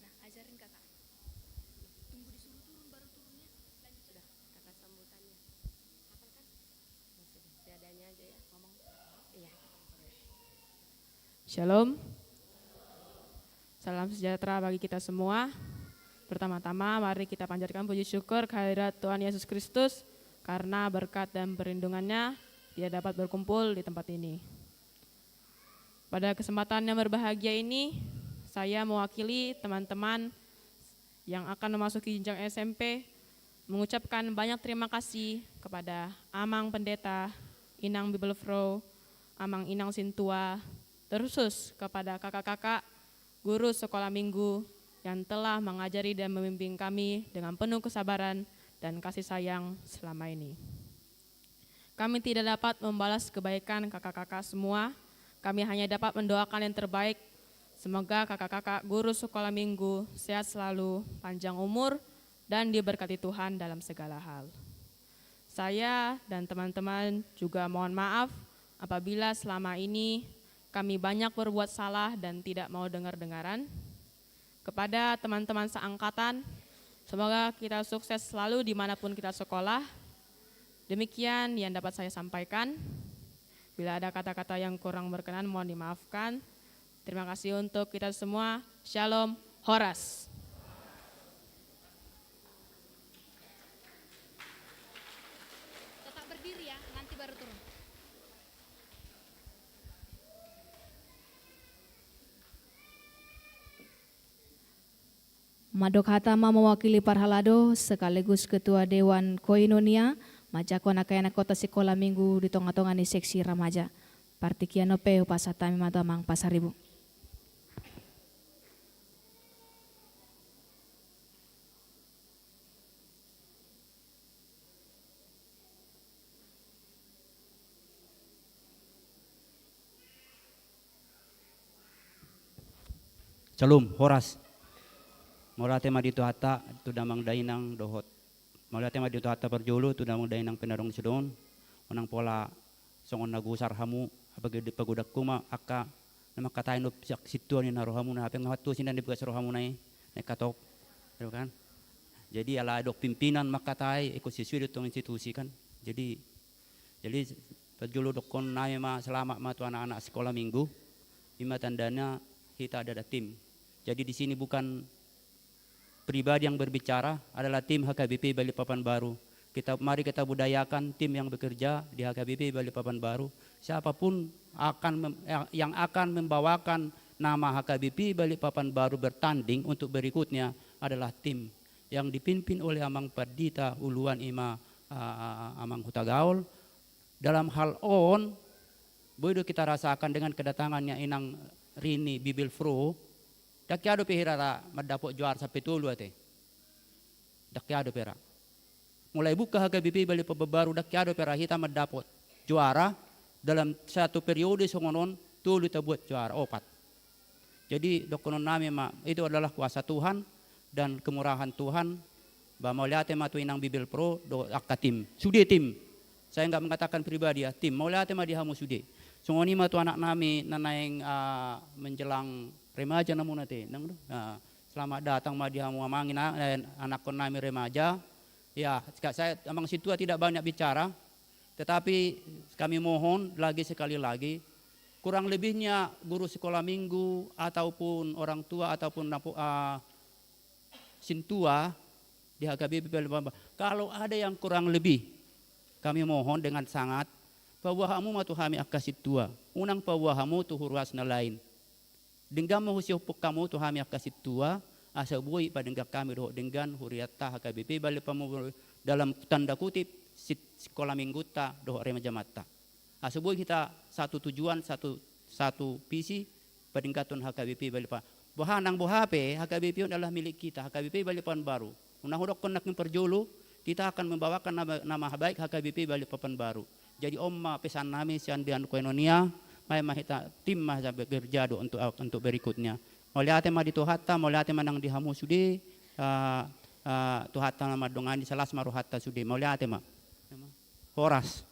Nah, ajarin kakak. Tunggu disuruh turun, baru turunnya. Lanjut. Sudah, kata sambutannya. Hafalkan. Ya sudah, seadanya aja ya, ngomong. Iya. Shalom. Salam sejahtera bagi kita semua. Pertama-tama, mari kita panjatkan puji syukur kehadirat Tuhan Yesus Kristus, karena berkat dan perlindungannya, kita dapat berkumpul di tempat ini. Pada kesempatan yang berbahagia ini, saya mewakili teman-teman yang akan memasuki jenjang S M P, mengucapkan banyak terima kasih kepada Amang Pendeta, Inang Bibelvrouw, Amang Inang Sintua, terkhusus kepada kakak-kakak, guru sekolah minggu yang telah mengajari dan membimbing kami dengan penuh kesabaran dan kasih sayang selama ini. Kami tidak dapat membalas kebaikan kakak-kakak semua. Kami hanya dapat mendoakan yang terbaik. Semoga kakak-kakak guru sekolah minggu sehat selalu, panjang umur, dan diberkati Tuhan dalam segala hal. Saya dan teman-teman juga mohon maaf apabila selama ini kami banyak berbuat salah dan tidak mau dengar-dengaran. Kepada teman-teman seangkatan, semoga kita sukses selalu dimanapun kita sekolah. Demikian yang dapat saya sampaikan. Bila ada kata-kata yang kurang berkenan, mohon dimaafkan. Terima kasih untuk kita semua. Shalom, horas. Tetap berdiri ya, nanti baru turun. Mandok hata ma mewakili parhalado sekaligus Ketua Dewan Koinonia, manjangkon angka anak kota sikola minggu di tonga-tonga ni seksi remaja. Partingkian on pe hupasahat hami ma tu Amang Pasaribu. Shalom, horas. Mauliate ma di Tuhanta, tu damang dainang dohot. Mauliate ma di Tuhanta parjolo, tu damang dainang pe na adong sidohon. Unang pola songon na gusar hamu, apalagi di pagodangku ma angka na mangkatai dohot siak sintua ni na rohamuna, hape nga hattusi na di bagas rohamuna i, na ingkatop. Gitu kan? Jadi ala adong pimpinan mangkatai, ikut sesuai do tong institusi kan. Jadi, jadi parjolo dohonon nami ma selamat ma tu anak-anak sekolah minggu. Ima tandana hita adalah tim. Jadi di sini bukan pribadi yang berbicara, adalah tim H K B P Balikpapan Baru. Kita, mari kita budayakan tim yang bekerja di H K B P Balikpapan Baru. Siapapun akan mem-, yang, yang akan membawakan nama H K B P Balikpapan Baru bertanding untuk berikutnya adalah tim yang dipimpin oleh Amang Pandita Uluan, ima, ah, Amang Hutagaol. Dalam hal on, boi do kita rasakan dengan kedatangannya Inang Rini Bibelvrouw, ndang hea dope hita ra mandapot juara sampe tolu ate. Ndang hea dope ra. Mulai buka H K B P Balikpapan Baru, ndang hea dope ra hita mandapot juara dalam satu periode songon on, tolu tabuat juara, opat. Jadi dohonon nami ma, itu adalah kuasa Tuhan dan kemurahan Tuhan. Ba mauliate ma tu Inang Bibelvrouw dohot angka tim. Sude tim. Saya nggak mengatakan pribadi ya, tim. Mauliate ma di hamu sude. Songon i ma tu anak nami na naeng, ah, menjelang remaja namuna te, nang do. Ah, selamat datang ma di hamu amang, ina, eh, anakkon nami remaja. Ya, sika-, saya, Amang Sintua tidak banyak bicara, tetapi kami mohon lagi sekali lagi, kurang lebihnya guru sekolah minggu ataupun orang tua ataupun napo-, ah, sintua di H K B P Balikpapan, kalau ada yang kurang lebih, kami mohon dengan sangat, paboa hamu ma tu hami angka sintua, unang paboa hamu tu huruas na lain. Denggan ma husihophon hamu tu hami angka sintua, asa boi padenggan hami dohot denggan hurianta H K B P Balikpapan dalam tanda kutip sit-, sikola minggunta dohot remajamanta. Asa boi hita satu tujuan, satu, satu visi, padengganhon H K B P Balikpapan. Boha nang boha pe, H K B P on adalah milik kita, H K B P Balikpapan Baru. Unang hudokkon nangkin parjolo, kita akan membawakan nama, nama baik H K B P Balikpapan Baru. Jadi on ma pesan nami sian Dewan Koinonia, baen ma hita tim ma hita bekerja do untuk, untuk berikutnya. Mauliate ma di Tuhanta, mauliate ma nang di hamu sude, ah, ah, Tuhanta na mandongani, sai las ma rohanta sude. Mauliate ma. Horas.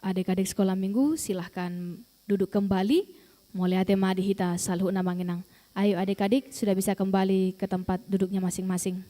adik-adik sekolah minggu, silahkan duduk kembali. Mauliate ma di hita saluhutna, Amang Inang. Ayo, adik-adik sudah bisa kembali ke tempat duduknya masing-masing.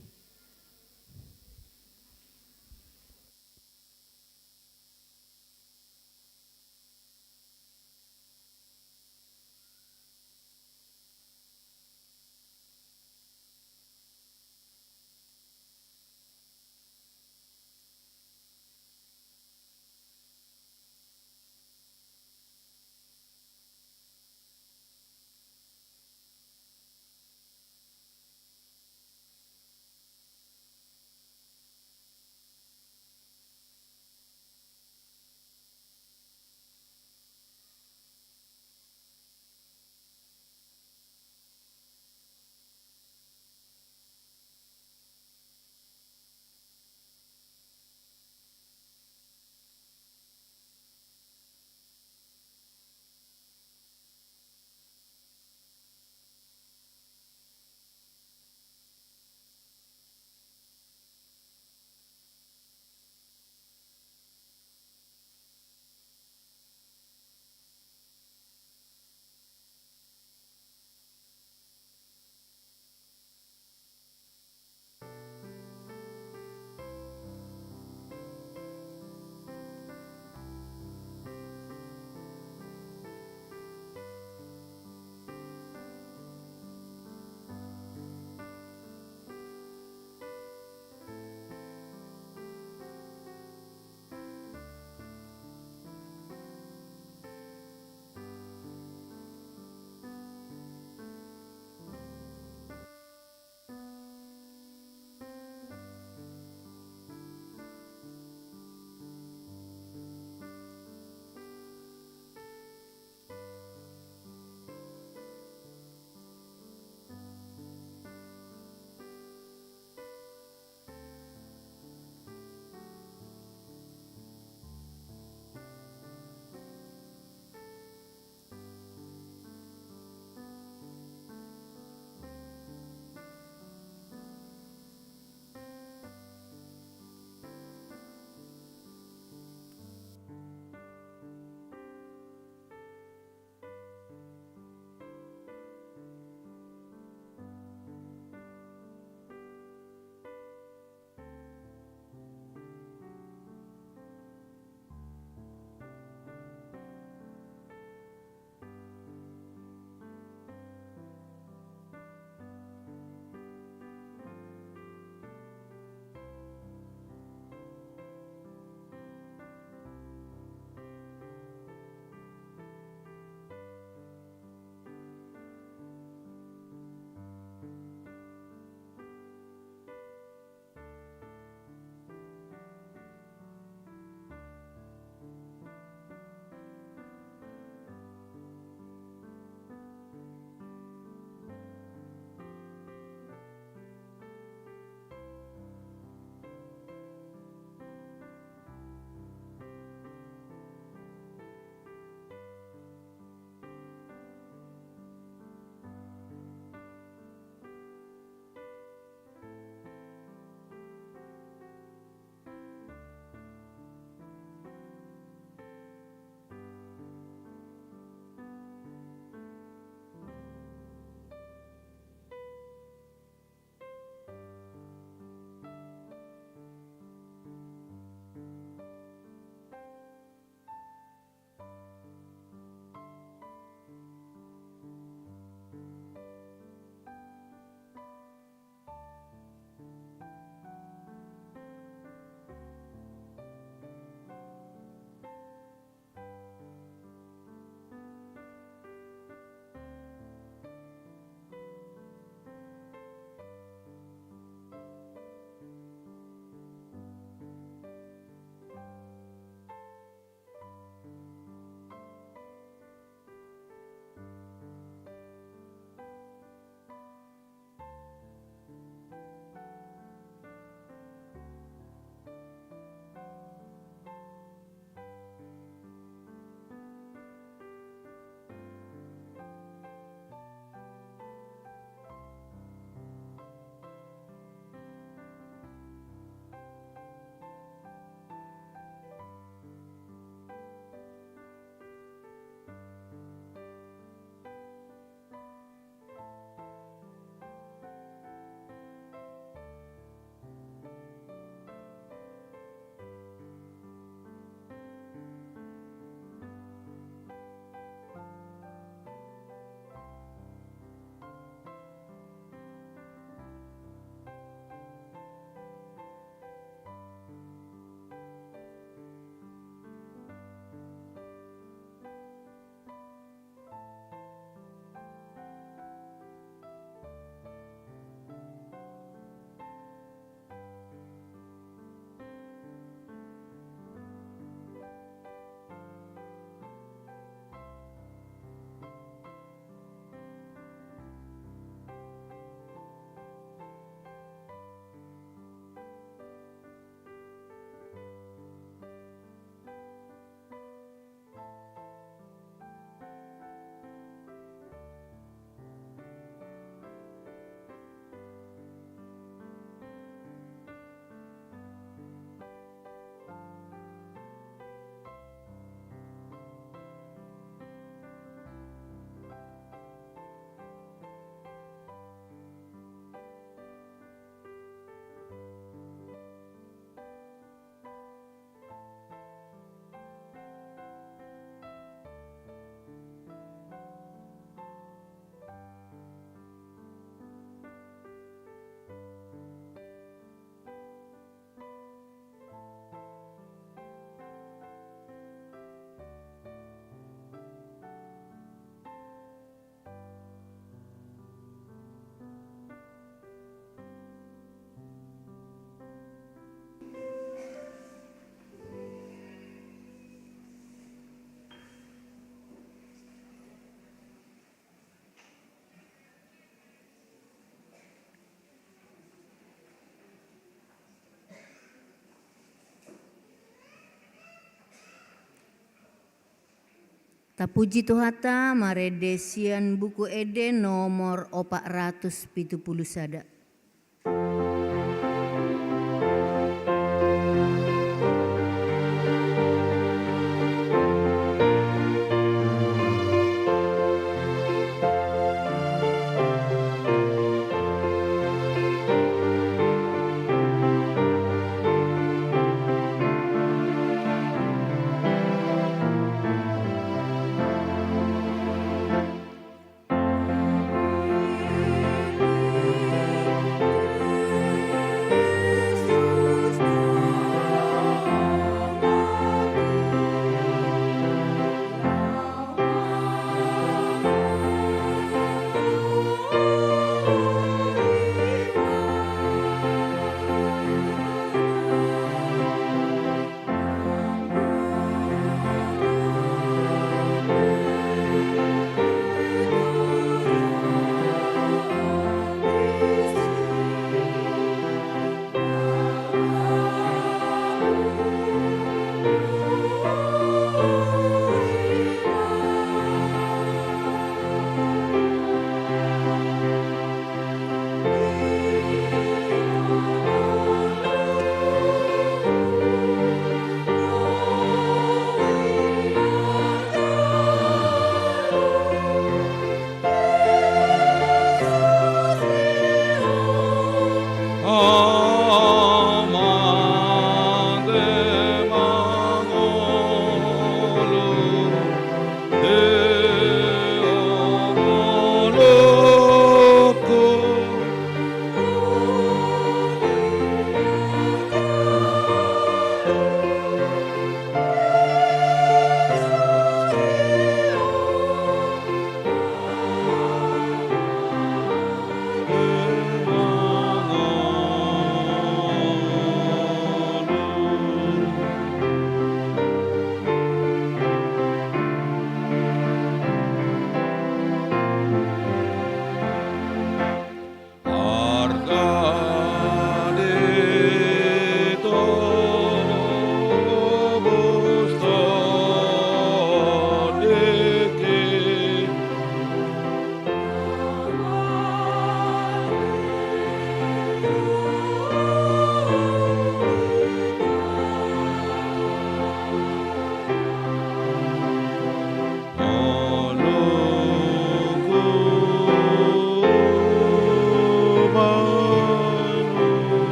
Tapuji Tuhanta marende sian Buku Ende nomor opat ratus pitu pulu sada.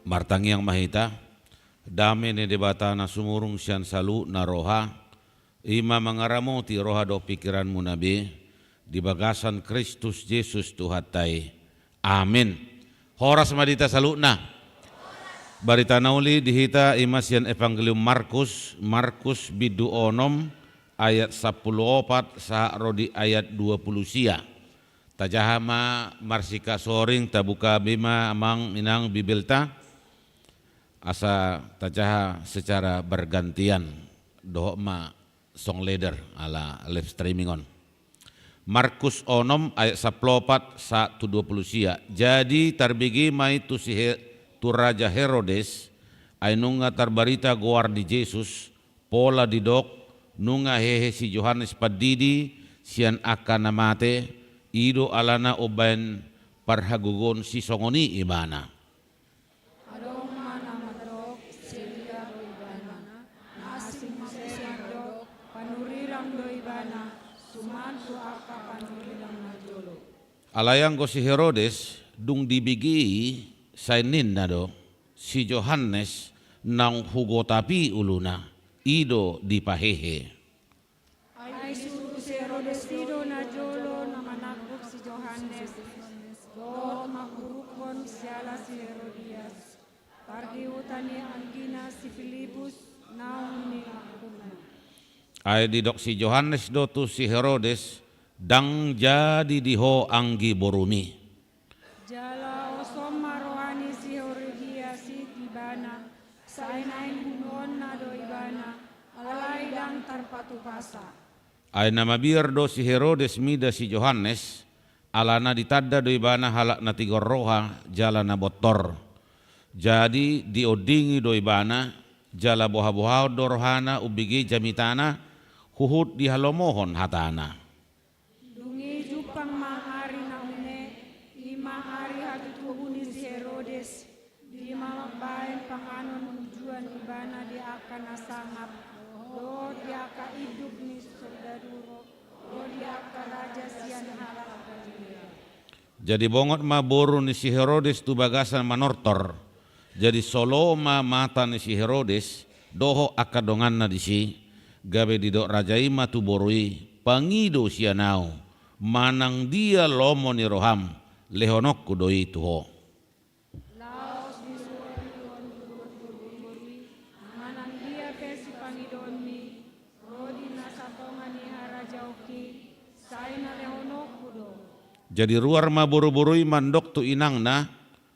Martangiang ma hita. Dame ni Debata na sumurung sian saluhutna roha, i ma mangaramoti roha dohot pingkiranmuna be, di bagasan Kristus Jesus Tuhanta i. Amin. Horas ma di hita saluhutna. Barita na uli di hita i ma sian Evangelium Markus, Markus bindu onom, ayat sampulu opat sahat ro di ayat dua pulu sia. Tajaha ma marsiasoring, tabuka be ma amang inang Bibelta, asa tajaha secara bergantian, dohot ma song leader ala live streaming on. Markus onom ayat sampulu opat sahat tu dua pulu sia. Jadi tarbege ma i tu si He-, tu Raja Herodes, ai nunga tarbarita goar ni Jesus, pola didok, nunga hehe si Johannes Pandidi sian angka na mate, i do alana umbaen parhagogoon sisongon i ibana. Adong ma na mandok, sai dia do ibana, na asing muse mandok, panurirang do ibana, suman tu angka panurirang na jolo. Alai anggo si Herodes, dung dibege i, sai ninna do, si Johannes naung hugotapi uluna, i do dipahehe. Ai disuru si Herodes i do na jolo na manangkup si Johannes, dohot manghuruphon siala si Herodias, pargeutan ni anggina si Pilipus, naung nilangkupna. Ai didok si Johannes do tu si Herodes, ndang jadi di ho anggi borumi. Jala osom ma roha ni si Herodias i tu ibana, sai naeng bunuonna do ibana, alai ndang tarpatupasa. Ai na mabiar do si Herodes mida si Johannes, alana ditanda do ibana halak na tigor roha, jala na bontor. Jadi diondingi do ibana, jala bohabohahon do rohana umbege jamitana, huhut dihalomohon hatana. Dung i jumpang ma ari na une, i ma ari hatutubu ni si Herodes, di ma mambaen panganon ujuan ibana di angka na sangap, dohot di angka induk ni soldadu ro, dohot di angka raja sian halak Galilea. Jadi bongot ma boru ni si Herodes tu bagasan manortor. Jadi solo ma mata ni si Herodes, dohot angka donganna disi, gabe didok raja i ma tu boru i, pangido sian ahu, manang dia lomo ni roham, lehononku do i tu ho. Laos diluarhon boru i, manang dia pe sipangidoonmi, ro di na satonga ni harajaonki, sai na lehononku do. Jadi ruar ma boruboru i mandok tu inangna,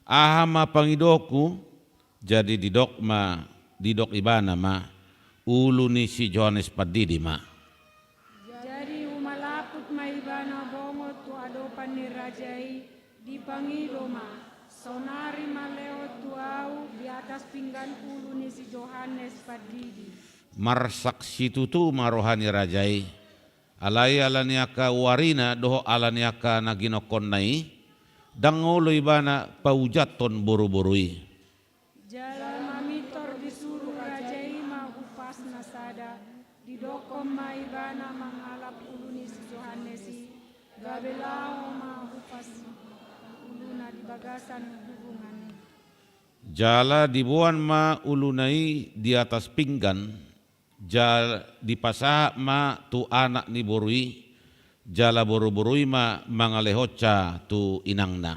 aha ma pangidoonku, jadi didok ma, didok ibana ma, ulu ni si Johannes Pandidi ma. Jadi umalaput ma ibana bongot tu adopan ni raja i, dipangido ma, sonari ma lehon tu ahu di atas pinggan ulu ni si Johannes Pandidi. Marsak situtu ma roha ni raja i. Alai ala ni angka uarina dohot ala ni angka na ginokkonna i, ndang olo ibana paujathon boruboru i. Jala mamintor disuru raja i ma hupas na sada, didokkon ma ibana mangalap ulu ni si Johannes i, gabe laho ma hupas uluna di bagasan hubungan i. Jala diboan ma uluna i di atas pinggan, jala dipasahat ma tu anak ni boru i, jala boruboru i ma mangalehonsa tu inangna.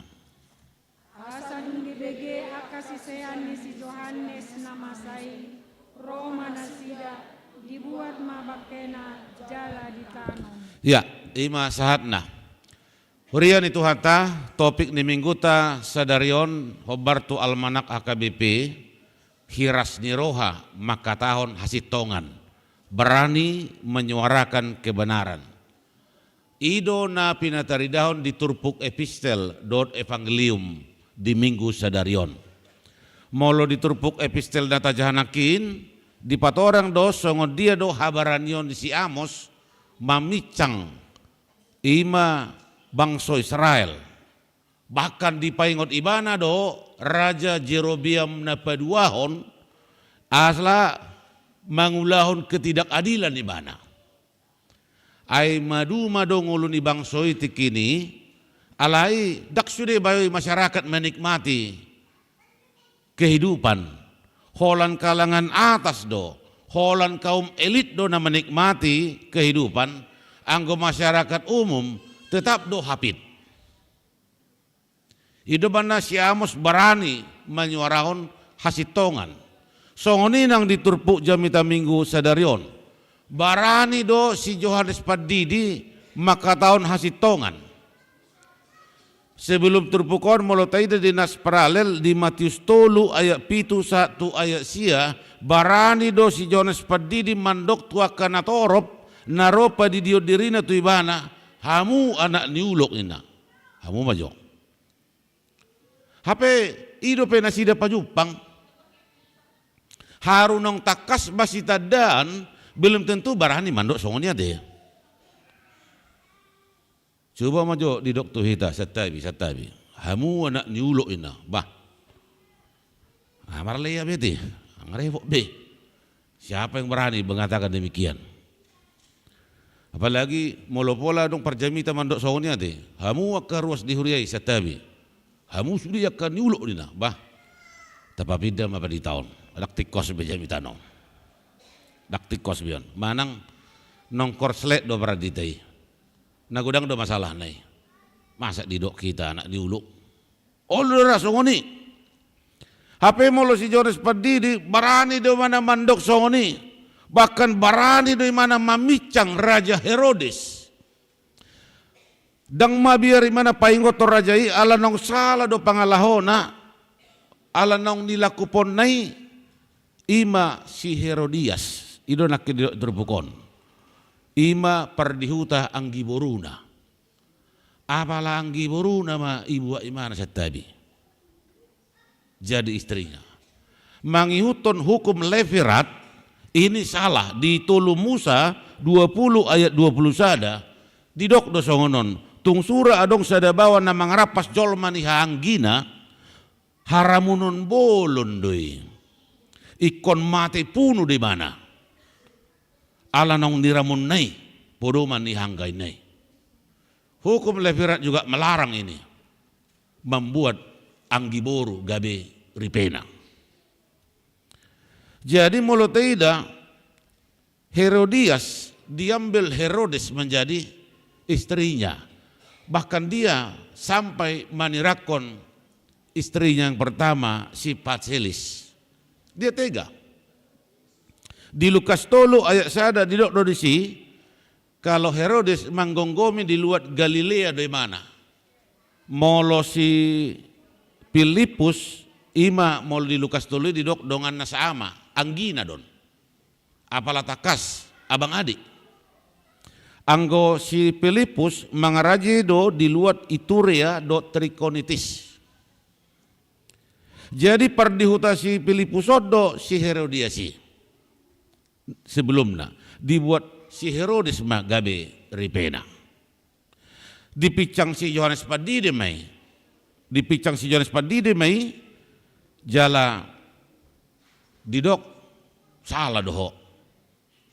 Asa dung dibege angka sisean ni si Johannes na masa i, ro ma nasida, dibuat ma bangkena jala ditanom. Ia, i ma sahatna. Huria ni Tuhanta, topik ni mingguta sadari on hombar tu almanak H K B P, hiras ni roha mangkatahon hasintongan, berani menyuarakan kebenaran. I do na pinataridahon di turpuk epistel dohot evangelium di minggu sadari on. Molo di turpuk epistel na tajaha nangkin, dipatorang do songon dia do habaranion ni si Amos maminsang i ma bangso Israel. Bahkan dipaingot ibana do Raja Jerobeam na paduahon, asa mangulahon ketidakadilan ibana. Ai maduma do ngolu ni bangso i tingki i, alai ndang sude bayo i masyarakat menikmati kehidupan. Holan kalangan atas do, holan kaum elit do na menikmati kehidupan, anggo masyarakat umum tetap do hapit. I do umbahen na si Amos barani manyuarahon hasintongan. Songon i nang di turpuk jamita minggu sadari on. Barani do si Johannes Pandidi mangkatahon hasintongan. Sebelum turpuk on, molo taida di nas paralel di Matius tolu ayat pitu sahat tu ayat sia, barani do si Johannes Pandidi mandok tu angka natorop na ro padidion dirina tu ibana, hamu anak ni ulok ninna. Hamu ma jo. Hape i dope nasida pajumpang. Haru naung tangkas ma sitandaan, belum tentu barani mandok songon i ate. Coba ma jo didok tu hita, santabi, santabi. Hamu anak ni ulok, ninna. Bah. Ah, marlea be ate. Nunga repot be. Siapa yang berani mengatakan demikian? Apalagi molo pola adong parjamita mandok songon i ate. Hamu angka ruas di huria i, santabi. Hamu sude angka ni ulok, ninna. Bah. Tapapinda ma pandita on. Ndang tingkos be jamita on. Ndang tingkos be on. Manang naung korslet do pandita i. Na godang do masalahna i. Masa didok hita anak ni ulok? Olo do ra songon i. Hape molo si Johannes Pandidi, barani do imana mandok songon i. Bahkan barani do imana mamincang Raja Herodes. Ndang mabiar imana paingothon raja i, ala naung sala do pangalahona, ala naung nilakuponna i, i ma si Herodias, i do nangkin didok turpuk on. I ma pardihuta anggiboruna. Apala anggiboruna ma ibuat imana, santabi. Jadi istrinya. Mangihuthon hukum Levirat, ini salah, di Tolu Musa dua puluh ayat dua puluh sada, didok do songon on, tung sura adong sada baoa na mangarampas jolma ni haanggina, haramunon bolon do i. Ingkon mate punu do imana. Ala naung niramonna i, podoman ni haanggaina i. Hukum Levirat juga melarang ini. Membuat anggiboru gabe ripena. Jadi molo taida, Herodias diambil Herodes menjadi istrinya. Bahkan dia sampai manirakkon istrinya yang pertama, si Patselis. Dia tega. Di Lukas tolu ayat sada didok do disi, kalau Herodes manggomgomi di luat Galilea do imana. Molo si Pilippus, i ma molo di Lukas tolu i didok donganna saama, anggina do on. Apala tangkas, abang adik. Anggo si Pilippus mangarajai do di luat Iturea dohot Trakonitis. Jadi pardihuta si Pilippus on do si Herodias i. Sebelumna, dibuat si Herodes ma gabe ripena. Dipincang si Johannes Pandidi ma i. Dipincang si Johannes Pandidi ma i, jala didok, sala do ho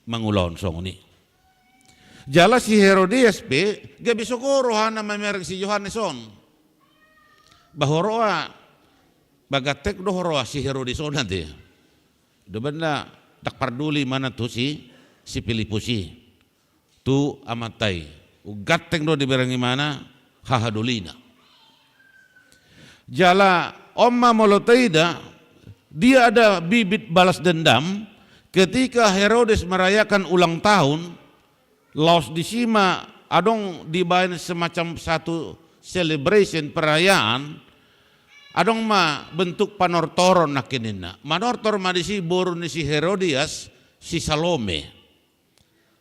mangulahon songon i. Jala si Herodias pe gabe sogo rohana mamereng si Johannes on. Bah, ho roa, bah, ganteng do ho roa si Herodes on ate. Dobanna ndang parduli imana tu si, si Pilippus i. Tu amanta i. Ganteng do dibereng imana hahadolina. Jala on ma molo taida, dia ada bibit balas dendam ketika Herodes merayakan ulang tahun, laos disi ma adong dibaen semacam satu celebration, perayaan, adong ma bentuk panortoron nangkininna. Manortor ma disi boru ni si Herodias, si Salome.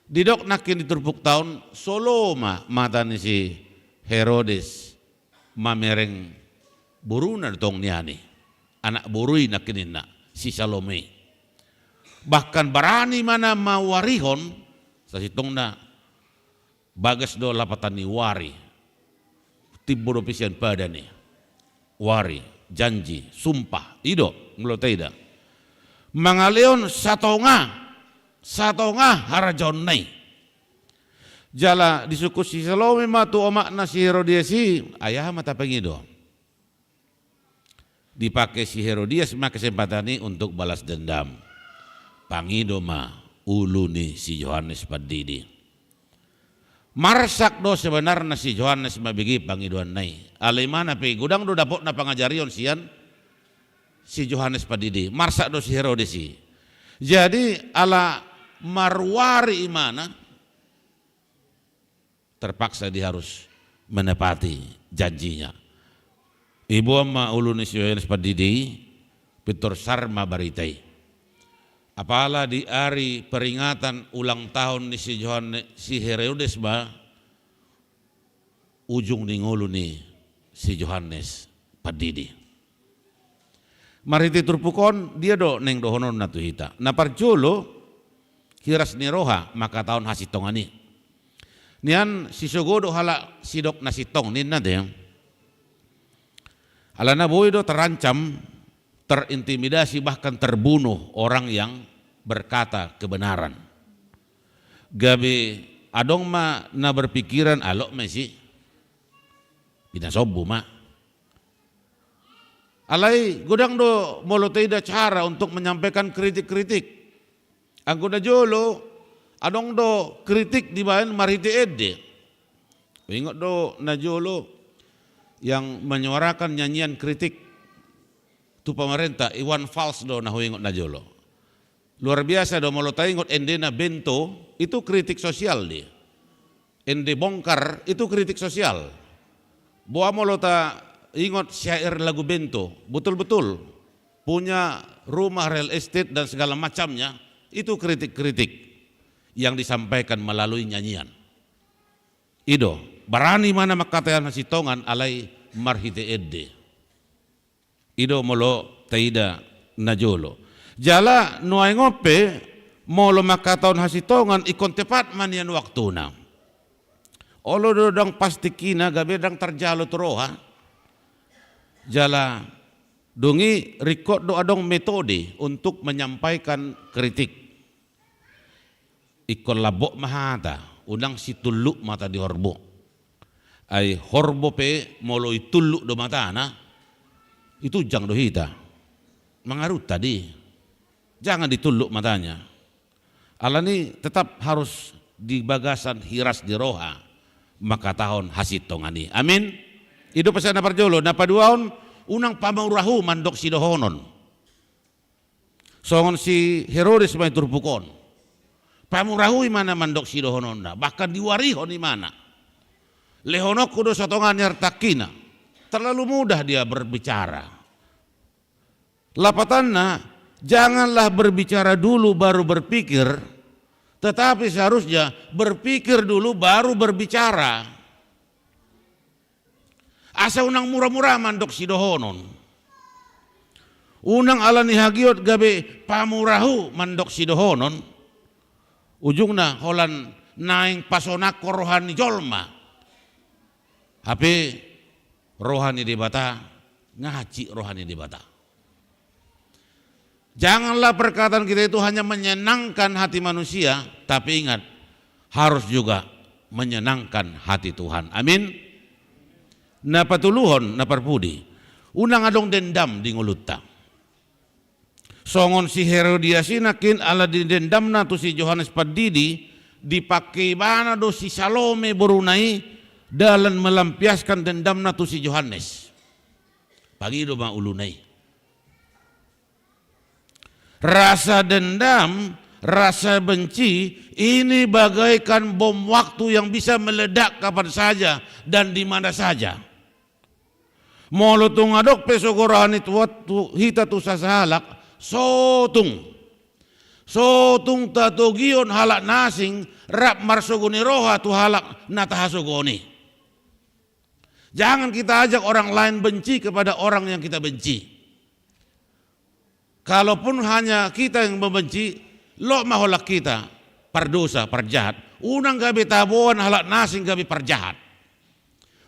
Didok nangkin di turpukta on, solo ma mata ni si Herodes mamereng boruna do tong nian i, anak boru i nangkininna, si Salome. Bahkan barani imana mauarihon, sasintongna bagas do lapatan ni uari. Timbo dope sian padan i. Uari, janji, sumpah, i do, molo taida. Mangalehon satonga, satonga harajaonna i. Jala disungkun si Salome ma tu omakna si Herodias i, ai aha ma tapangido. Dipake si Herodias ma kesempatan i untuk balas dendam. Pangido ma ulu ni si Johannes Pandidi. Marsak do sebenarna si Johannes mambege pangidoanna i. Alai imana pe godang do dapotna pangajarion sian si Johannes Pandidi. Marsak do si Herodes i. Jadi ala maruari imana, terpaksa dia harus menepati janjinya. Iboan ma ulu ni si Johannes Pandidi i, pintor sar ma barita i. Apala di ari peringatan ulang tahun ni si Johannes, si Herodes ma ujung ni ngolu ni si Johannes Pandidi. Marhite turpuk on, dia do naeng dohononna tu hita. Na parjolo, hiras ni roha mangkatahon hasintongan i. Nian sisogo do halak sidok na sintong ninna te. Alana boi do terancam, terintimidasi, bahkan terbunuh orang yang berkata kebenaran. Gabe adong ma na berpikiran, alok ma isi. Pinasombu ma. Alai godang do molo taida cara untuk menyampaikan kritik-kritik. Anggo na jolo, adong do kritik dibaen marhite ende. Huingot do na jolo yang menyuarakan nyanyian kritik tu pemerintah, Iwan Fals do na huingot na jolo. Luar biasa do molo taingot endena Bento, itu kritik sosial dia. Ende bongkar, itu kritik sosial. Boha molo taingot syair lagu Bento, betul-betul punya rumah real estate dan segala macamnya, itu kritik-kritik yang disampaikan melalui nyanyian. I do, barani ma na mangkatahon hasintongan alai marhite ende. I do molo taida na jolo. Jala nuaeng on pe molo mangkatahon hasintongan ingkon tepat ma nian waktuna. Olo do ndang pas tingkina gabe ndang tarjalo tu roha. Jala dung i ringkot do adong metode untuk menyampaikan kritik. Ingkon lambok ma hata, unang situlluk mata di horbo. Ai horbo pe molo itulluk do matana, itunjang do hita. Mangarunta di. Jangan ditulluk matanya. Alani tetap harus di bagasan hiras di roha mangkatahon hasintongan i. Amin. I do pesan na parjolo, na paduahon, unang pamurahu mandok sidohonon. Songon si Herodes ma i turpuk on. Pamurahu imana mandok sidohononna, bahkan diwarihon imana. Lehononku do satonga ni artangkina. Terlalu mudah dia berbicara. Lapatanna, janganlah berbicara dulu baru berpikir, tetapi seharusnya berpikir dulu baru berbicara. Asa unang mura-mura mandok sidohonon. Unang alani hagiot gabe pamurahu mandok sidohonon. Ujungna holan naeng pasonangkon roha ni jolma. Hape roha ni Debata, nga hansit roha ni Debata. Janganlah perkataan kita itu hanya menyenangkan hati manusia, tapi ingat, harus juga menyenangkan hati Tuhan. Amin. Na patoluhon, na parpudi. Unang adong dendam di ngolunta. Songon si Herodias i nangkin ala ni dendamna tu si Johannes Pandidi, dipangke ibana do si Salome boruna i dalan melampiaskan dendamna tu si Johannes. Pangido ma uluna i. Rasa dendam, rasa benci, ini bagaikan bom waktu yang bisa meledak kapan saja dan di mana saja. Molo tung adong pe sogo roha ni Tuhan tu hita tu sasahalak, sotung. Sotung tatogihon halak na asing rap marsogo ni roha tu halak na tahasogohon i. Jangan kita ajak orang lain benci kepada orang yang kita benci. Kalaupun hanya kita yang membenci, loas ma holan hita pardosa, parjahat. Unang gabe taboan halak na asing gabe parjahat.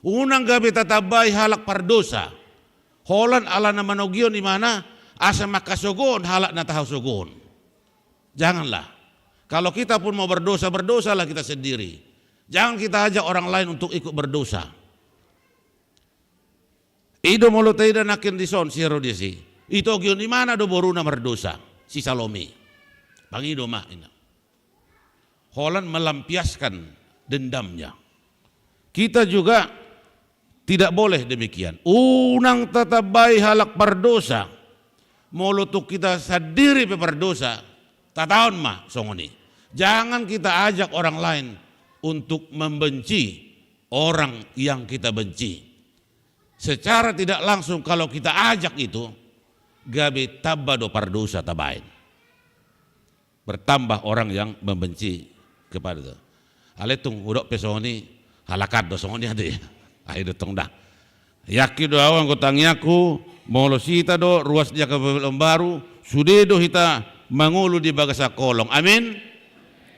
Unang gabe tatambai halak pardosa. Holan ala na manogihon imana asa mangkasogohon halak na tahasogohon. Janganlah. Kalau kita pun mau berdosa, berdosalah kita sendiri. Jangan kita ajak orang lain untuk ikut berdosa. I do molo taida nangkin dison si Herodias i. Itogihon imana do boruna mardosa, si Salome. Pangido ma, inna. Holan melampiaskan dendamnya. Kita juga tidak boleh demikian. Unang tatambai halak pardosa. Molo tung hita sandiri pe pardosa, tataon ma songon i. Jangan kita ajak orang lain untuk membenci orang yang kita benci. Secara tidak langsung kalau kita ajak itu, gabe tamba do pardosa tabaen. Bertambah orang yang membenci kepada itu. Alai tung hudok pe songon i, halak an do songon i ate. Ai do tong da. Yakin do ahu anggo tangiangku, molo hita do ruas ni angka pemilon baru, sude do hita mangolu di bagasan holong. Amin.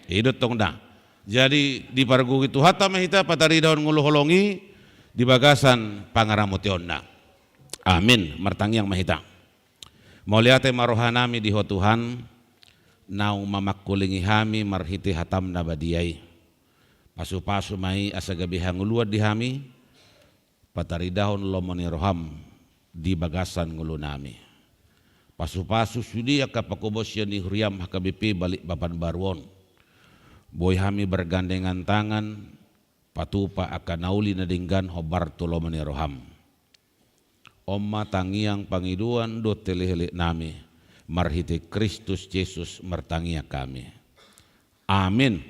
I do tong da. Jadi dipargogoi Tuhanta ma hita pataridahon ngolu holong i di bagasan pangaramotionna. Amin. Martangiang ma hita. Mauliate ma rohanami di Ho Tuhan, naung mamangkulingi hami marhite hataM na badia i. Pasupasu ma i asa gabe hangoluan di hami, pataridahon lomo ni rohaM di bagasan ngolunami. Pasupasu sude angka panghobasion ni huriaM H K B P Balikpapan Baru on. Boi hami bergandengan tangan, patupa angka na uli na denggan hombar tu lomo ni rohaM. On ma tangiang pangidoan dohot elekelek nami, marhite Kristus Jesus martangiang hami. Amin.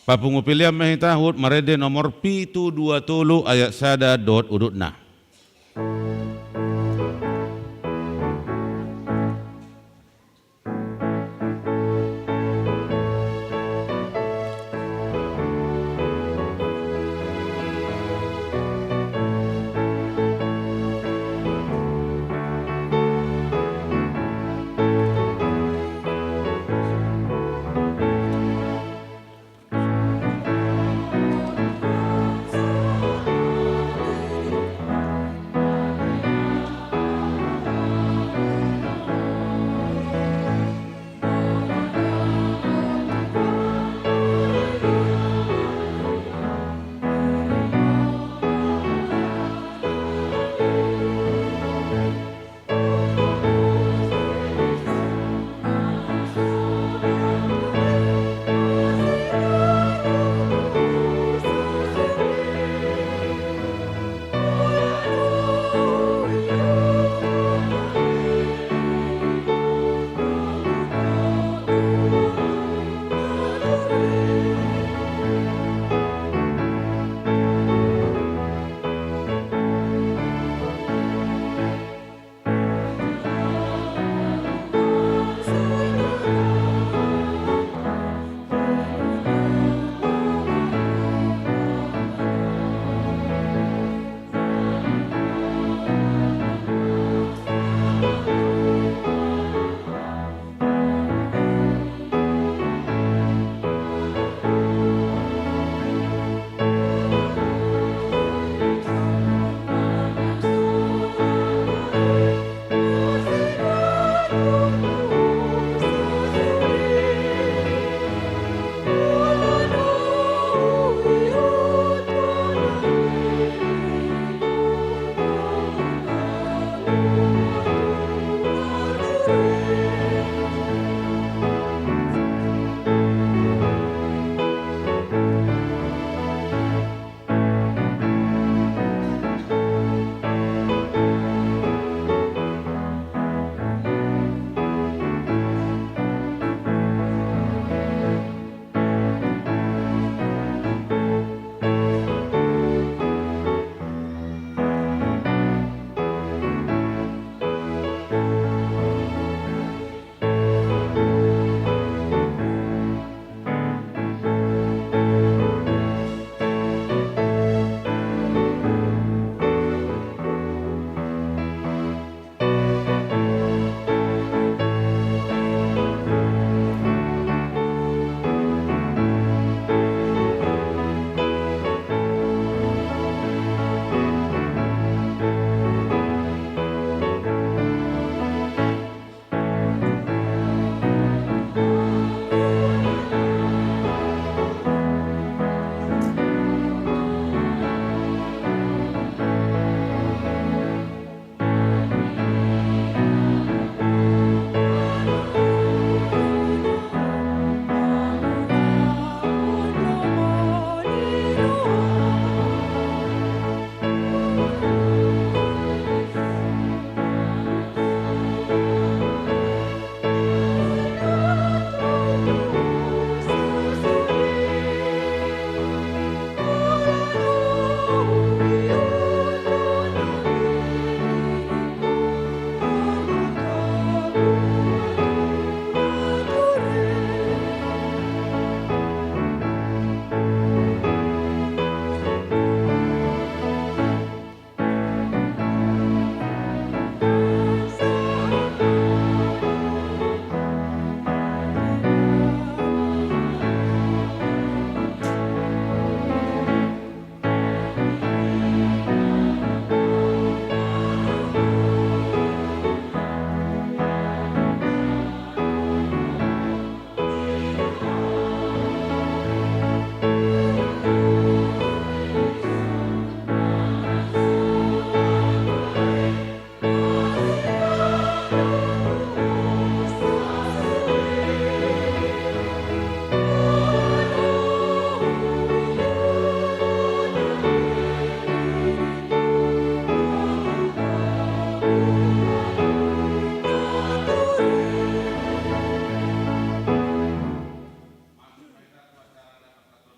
Papungu pelean ma hita huhut marende nomor pitu dua tolu ayat sada dohot udutna.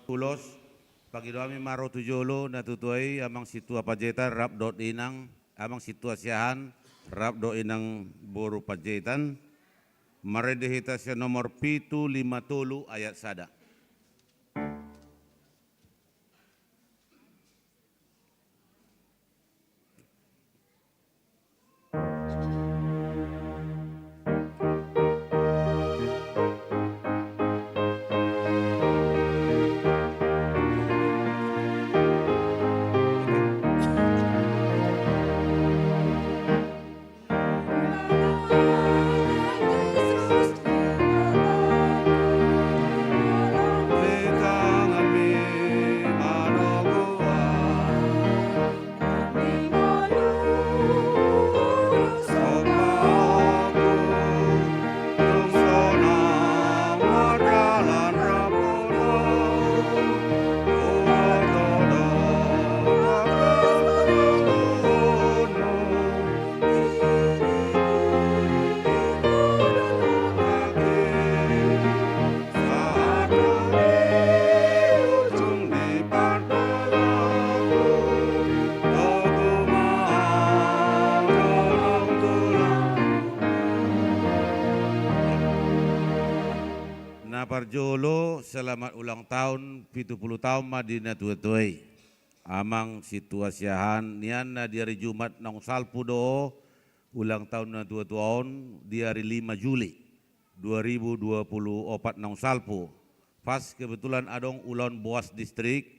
Ulos, pangido hami ma ro tu jolo, na tutu i, amang sintua Panjaitan, rap dohot inang, amang sintua Siahaan, rap dohot inang boru Panjaitan, marende hita sian nomor pitu lima tolu ayat sada. Na parjolo, selamat ulang tahun, pitu pulu taon ma di na tua-tua i. Amang sintua Siahaan, nian na di ari Jumat naung salpu do ulang tahun na tua-tua on, di ari lima Juli dua ribu dua pulu opat naung salpu. Pas kebetulan adong ulaon boas distrik,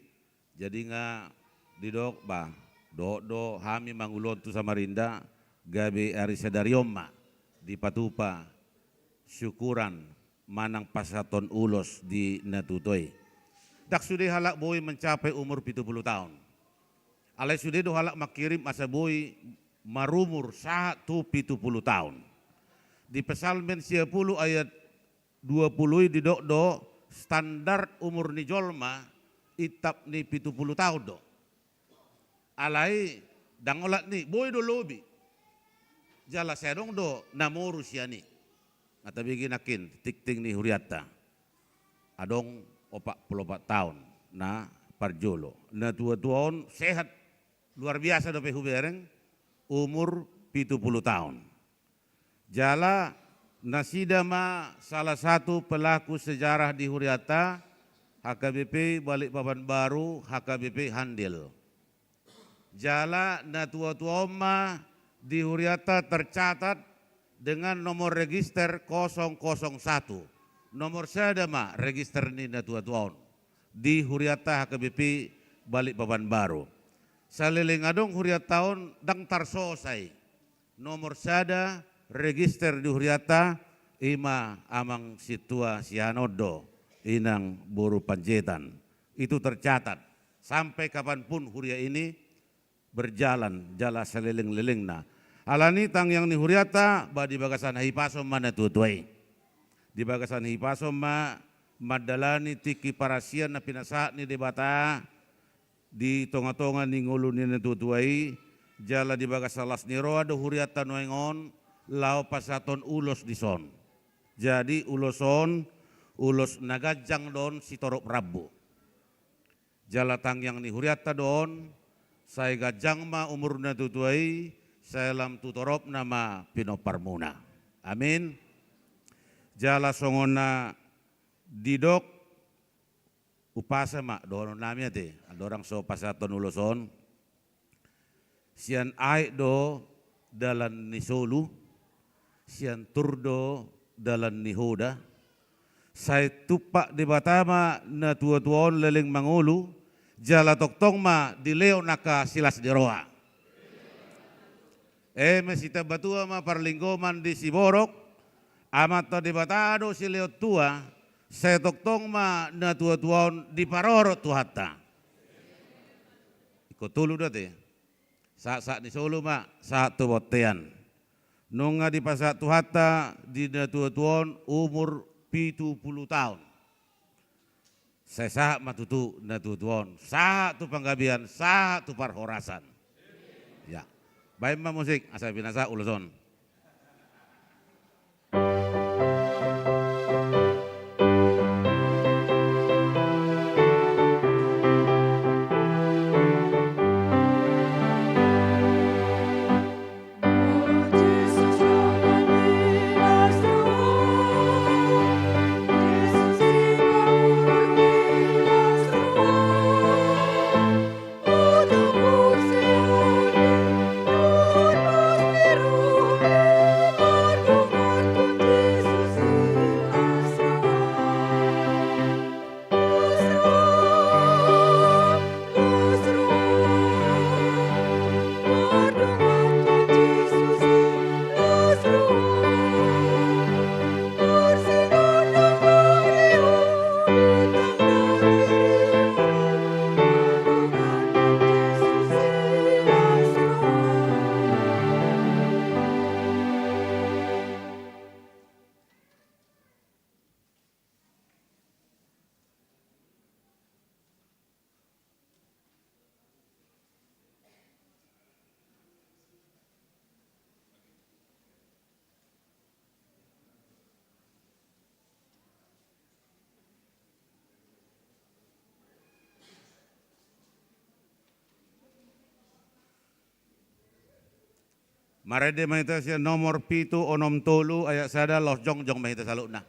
jadi nga didok, bah, dohot do hami mangulahon tu Samarinda, gabe ari sadari on ma dipatupa syukuran manang pasahathon ulos di na tutu i. Ndang sude halak boi mencapai umur pitu pulu taon. Alai sude do halak mangkirim asa boi marumur sahat tu pitu pulu taon. Di Psalmen sia pulu ayat dua pulu i didok do, standar umur ni jolma intap ni pitu pulu taon do. Alai ndang olat ni, boi do lobi. Jala sai adong do na moru sian i. Nga tabege nangkin tingting ni hurianta. Adong opat pulu opat taon na parjolo. Na tua-tua on sehat luar biasa dope hubereng, umur pitu pulu taon. Jala nasida ma salah satu pelaku sejarah di hurianta, H K B P Balikpapan Baru, H K B P Handil. Jala na tua-tua on ma di hurianta tercatat dengan nomor register kosong kosong satu. Nomor sada ma register ni na tua-tua on di hurianta H K B P Balikpapan Baru. Saleleng adong hurianta on ndang tarsosa i. Nomor sada register di hurianta, i ma amang sintua Siahaan on do, inang boru Panjaitan. Itu tercatat sampai kapanpun huria ini berjalan jala saleleng-lelengna. Alani tangiang ni hurianta, ba di bagasan hahipason ma na tua-tua i. Di bagasan hahipason ma mandalani tingki parasian na pinasahat ni Debata di tonga-tonga ni ngolu ni na tua-tua i, jala di bagasan las ni roha do hurianta nuaeng on laho pasahathon ulos dison. Jadi ulos on, ulos na ganjang do on sitorop rambu. Jala tangiang ni hurianta do on, sai ganjang ma umur na tua-tua i, sai lam tu toropna ma pinomparmuna. Amin. Jala songon na didok, umpasa ma dohonon nami ate, andorang so pasahathon ulos on. Sian aek do dalan ni solu, sian tur do dalan ni hoda. Sai tumpak Debata ma na tua-tua on leleng mangolu, jala tongtong ma dilehon angka silas ni roha. Eme sitambatua ma parlinggoman di siborok, Amanta Debata do silehon tua, sai tongtong ma na tua-tua on diparorot Tuhanta. Ingkon tolu do ate. Sahat-sahat ni solu ma, sahat tu bontean. Nunga dipasahat Tuhanta di na tua-tua on umur pitu pulu taon. Sai sahat ma tutu na tua-tua on, sahat tu panggabean, sahat tu parhorasan. Ya. Baen ma musik, asa pinasahat ulos on. Marende ma hita sian nomor pitu onom tolu ayat sada, laos jongjong ma hita saluhutna.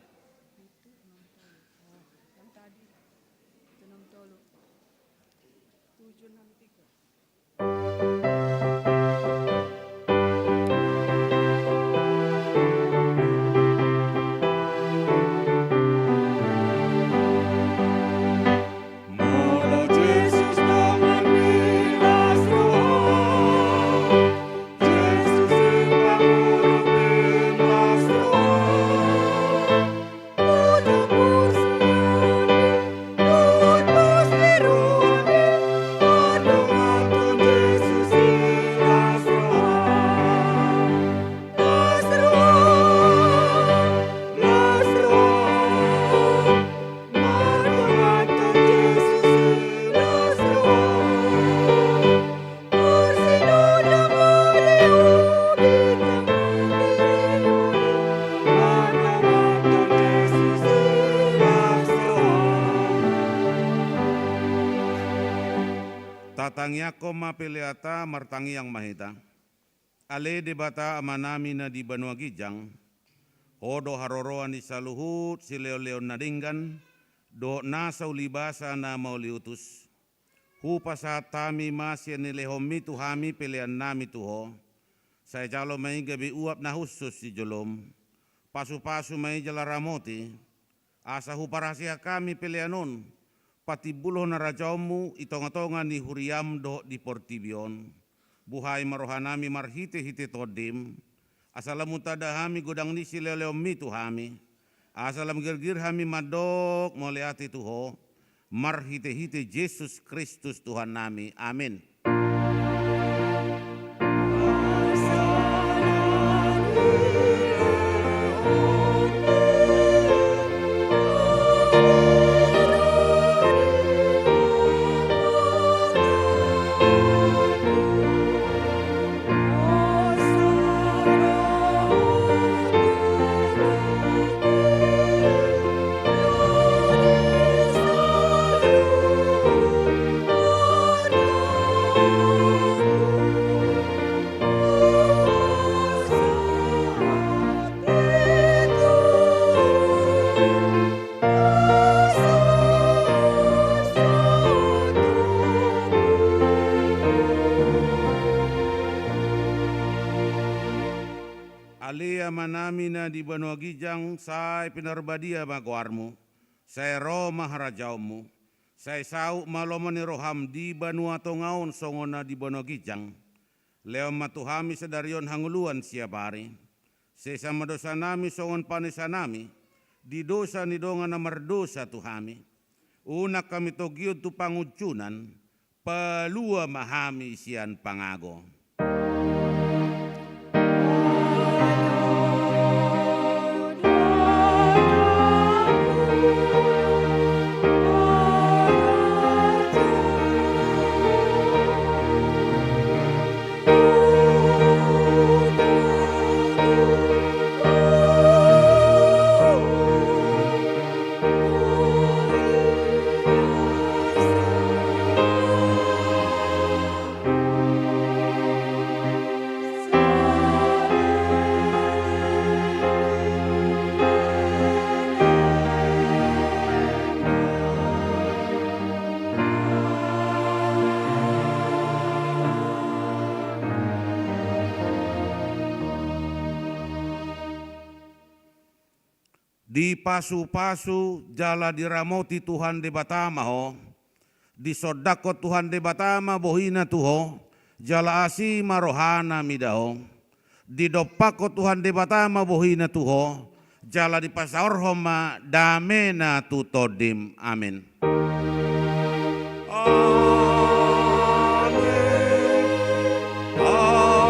Tatangiangkon ma peleanta, martangiang ma hita. Ale Debata Amanami na di banua ginjang, Ho do haroroan ni saluhut silehonlehon na denggan dohot nasa ulibasa na mauliutus. Hupasahat hami ma sian nilehonmi tu hami peleannami tu Ho. Sai jalo ma i gabe uap na hushus di jolom. Pasupasu ma i jala ramoti, asa huparhaseang hami pelean on patimbulhon harajaonmu i tongatonga ni huriam dohot di portibi on. Buhai ma rohanami marhitehite Tondim, asa lam tanda hami godang ni silehonlehonmi tu hami, asa lam girgir hami mandok mauliate tu Ho, marhitehite Jesus Kristus Tuhannami. Amin. Ale Amanami na di banua ginjang, sai pinarbadia ma goarmu, sai ro ma harajaonmu, sai saut ma lomo ni roham di banua tonga on songon na di banua ginjang. Lehon ma tu hami sadari on hangoluan siapari. Sesa ma dosanami songon panesanami di dosa ni dongan na mardosa tu hami. Unang hami togihon tu pangunjunan, palua ma hami sian pangago. Dipasupasu jala diramoti Tuhan Debata ma ho. Disondangkon Tuhan Debata ma bohina tu ho, jala asi ma rohana mida ho. Didompakkon Tuhan Debata ma bohina tu ho, jala dipasaorhon ma damena tu tondim. Amin. Amin. Amin.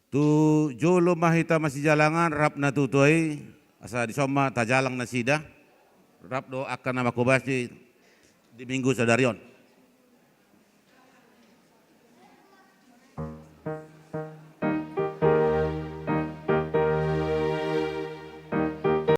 Tu jolo ma hita masijalangan rap na tutu i, asa dison ma tajalang nasida rap dohot angka na manghobasi di Minggu sadari on.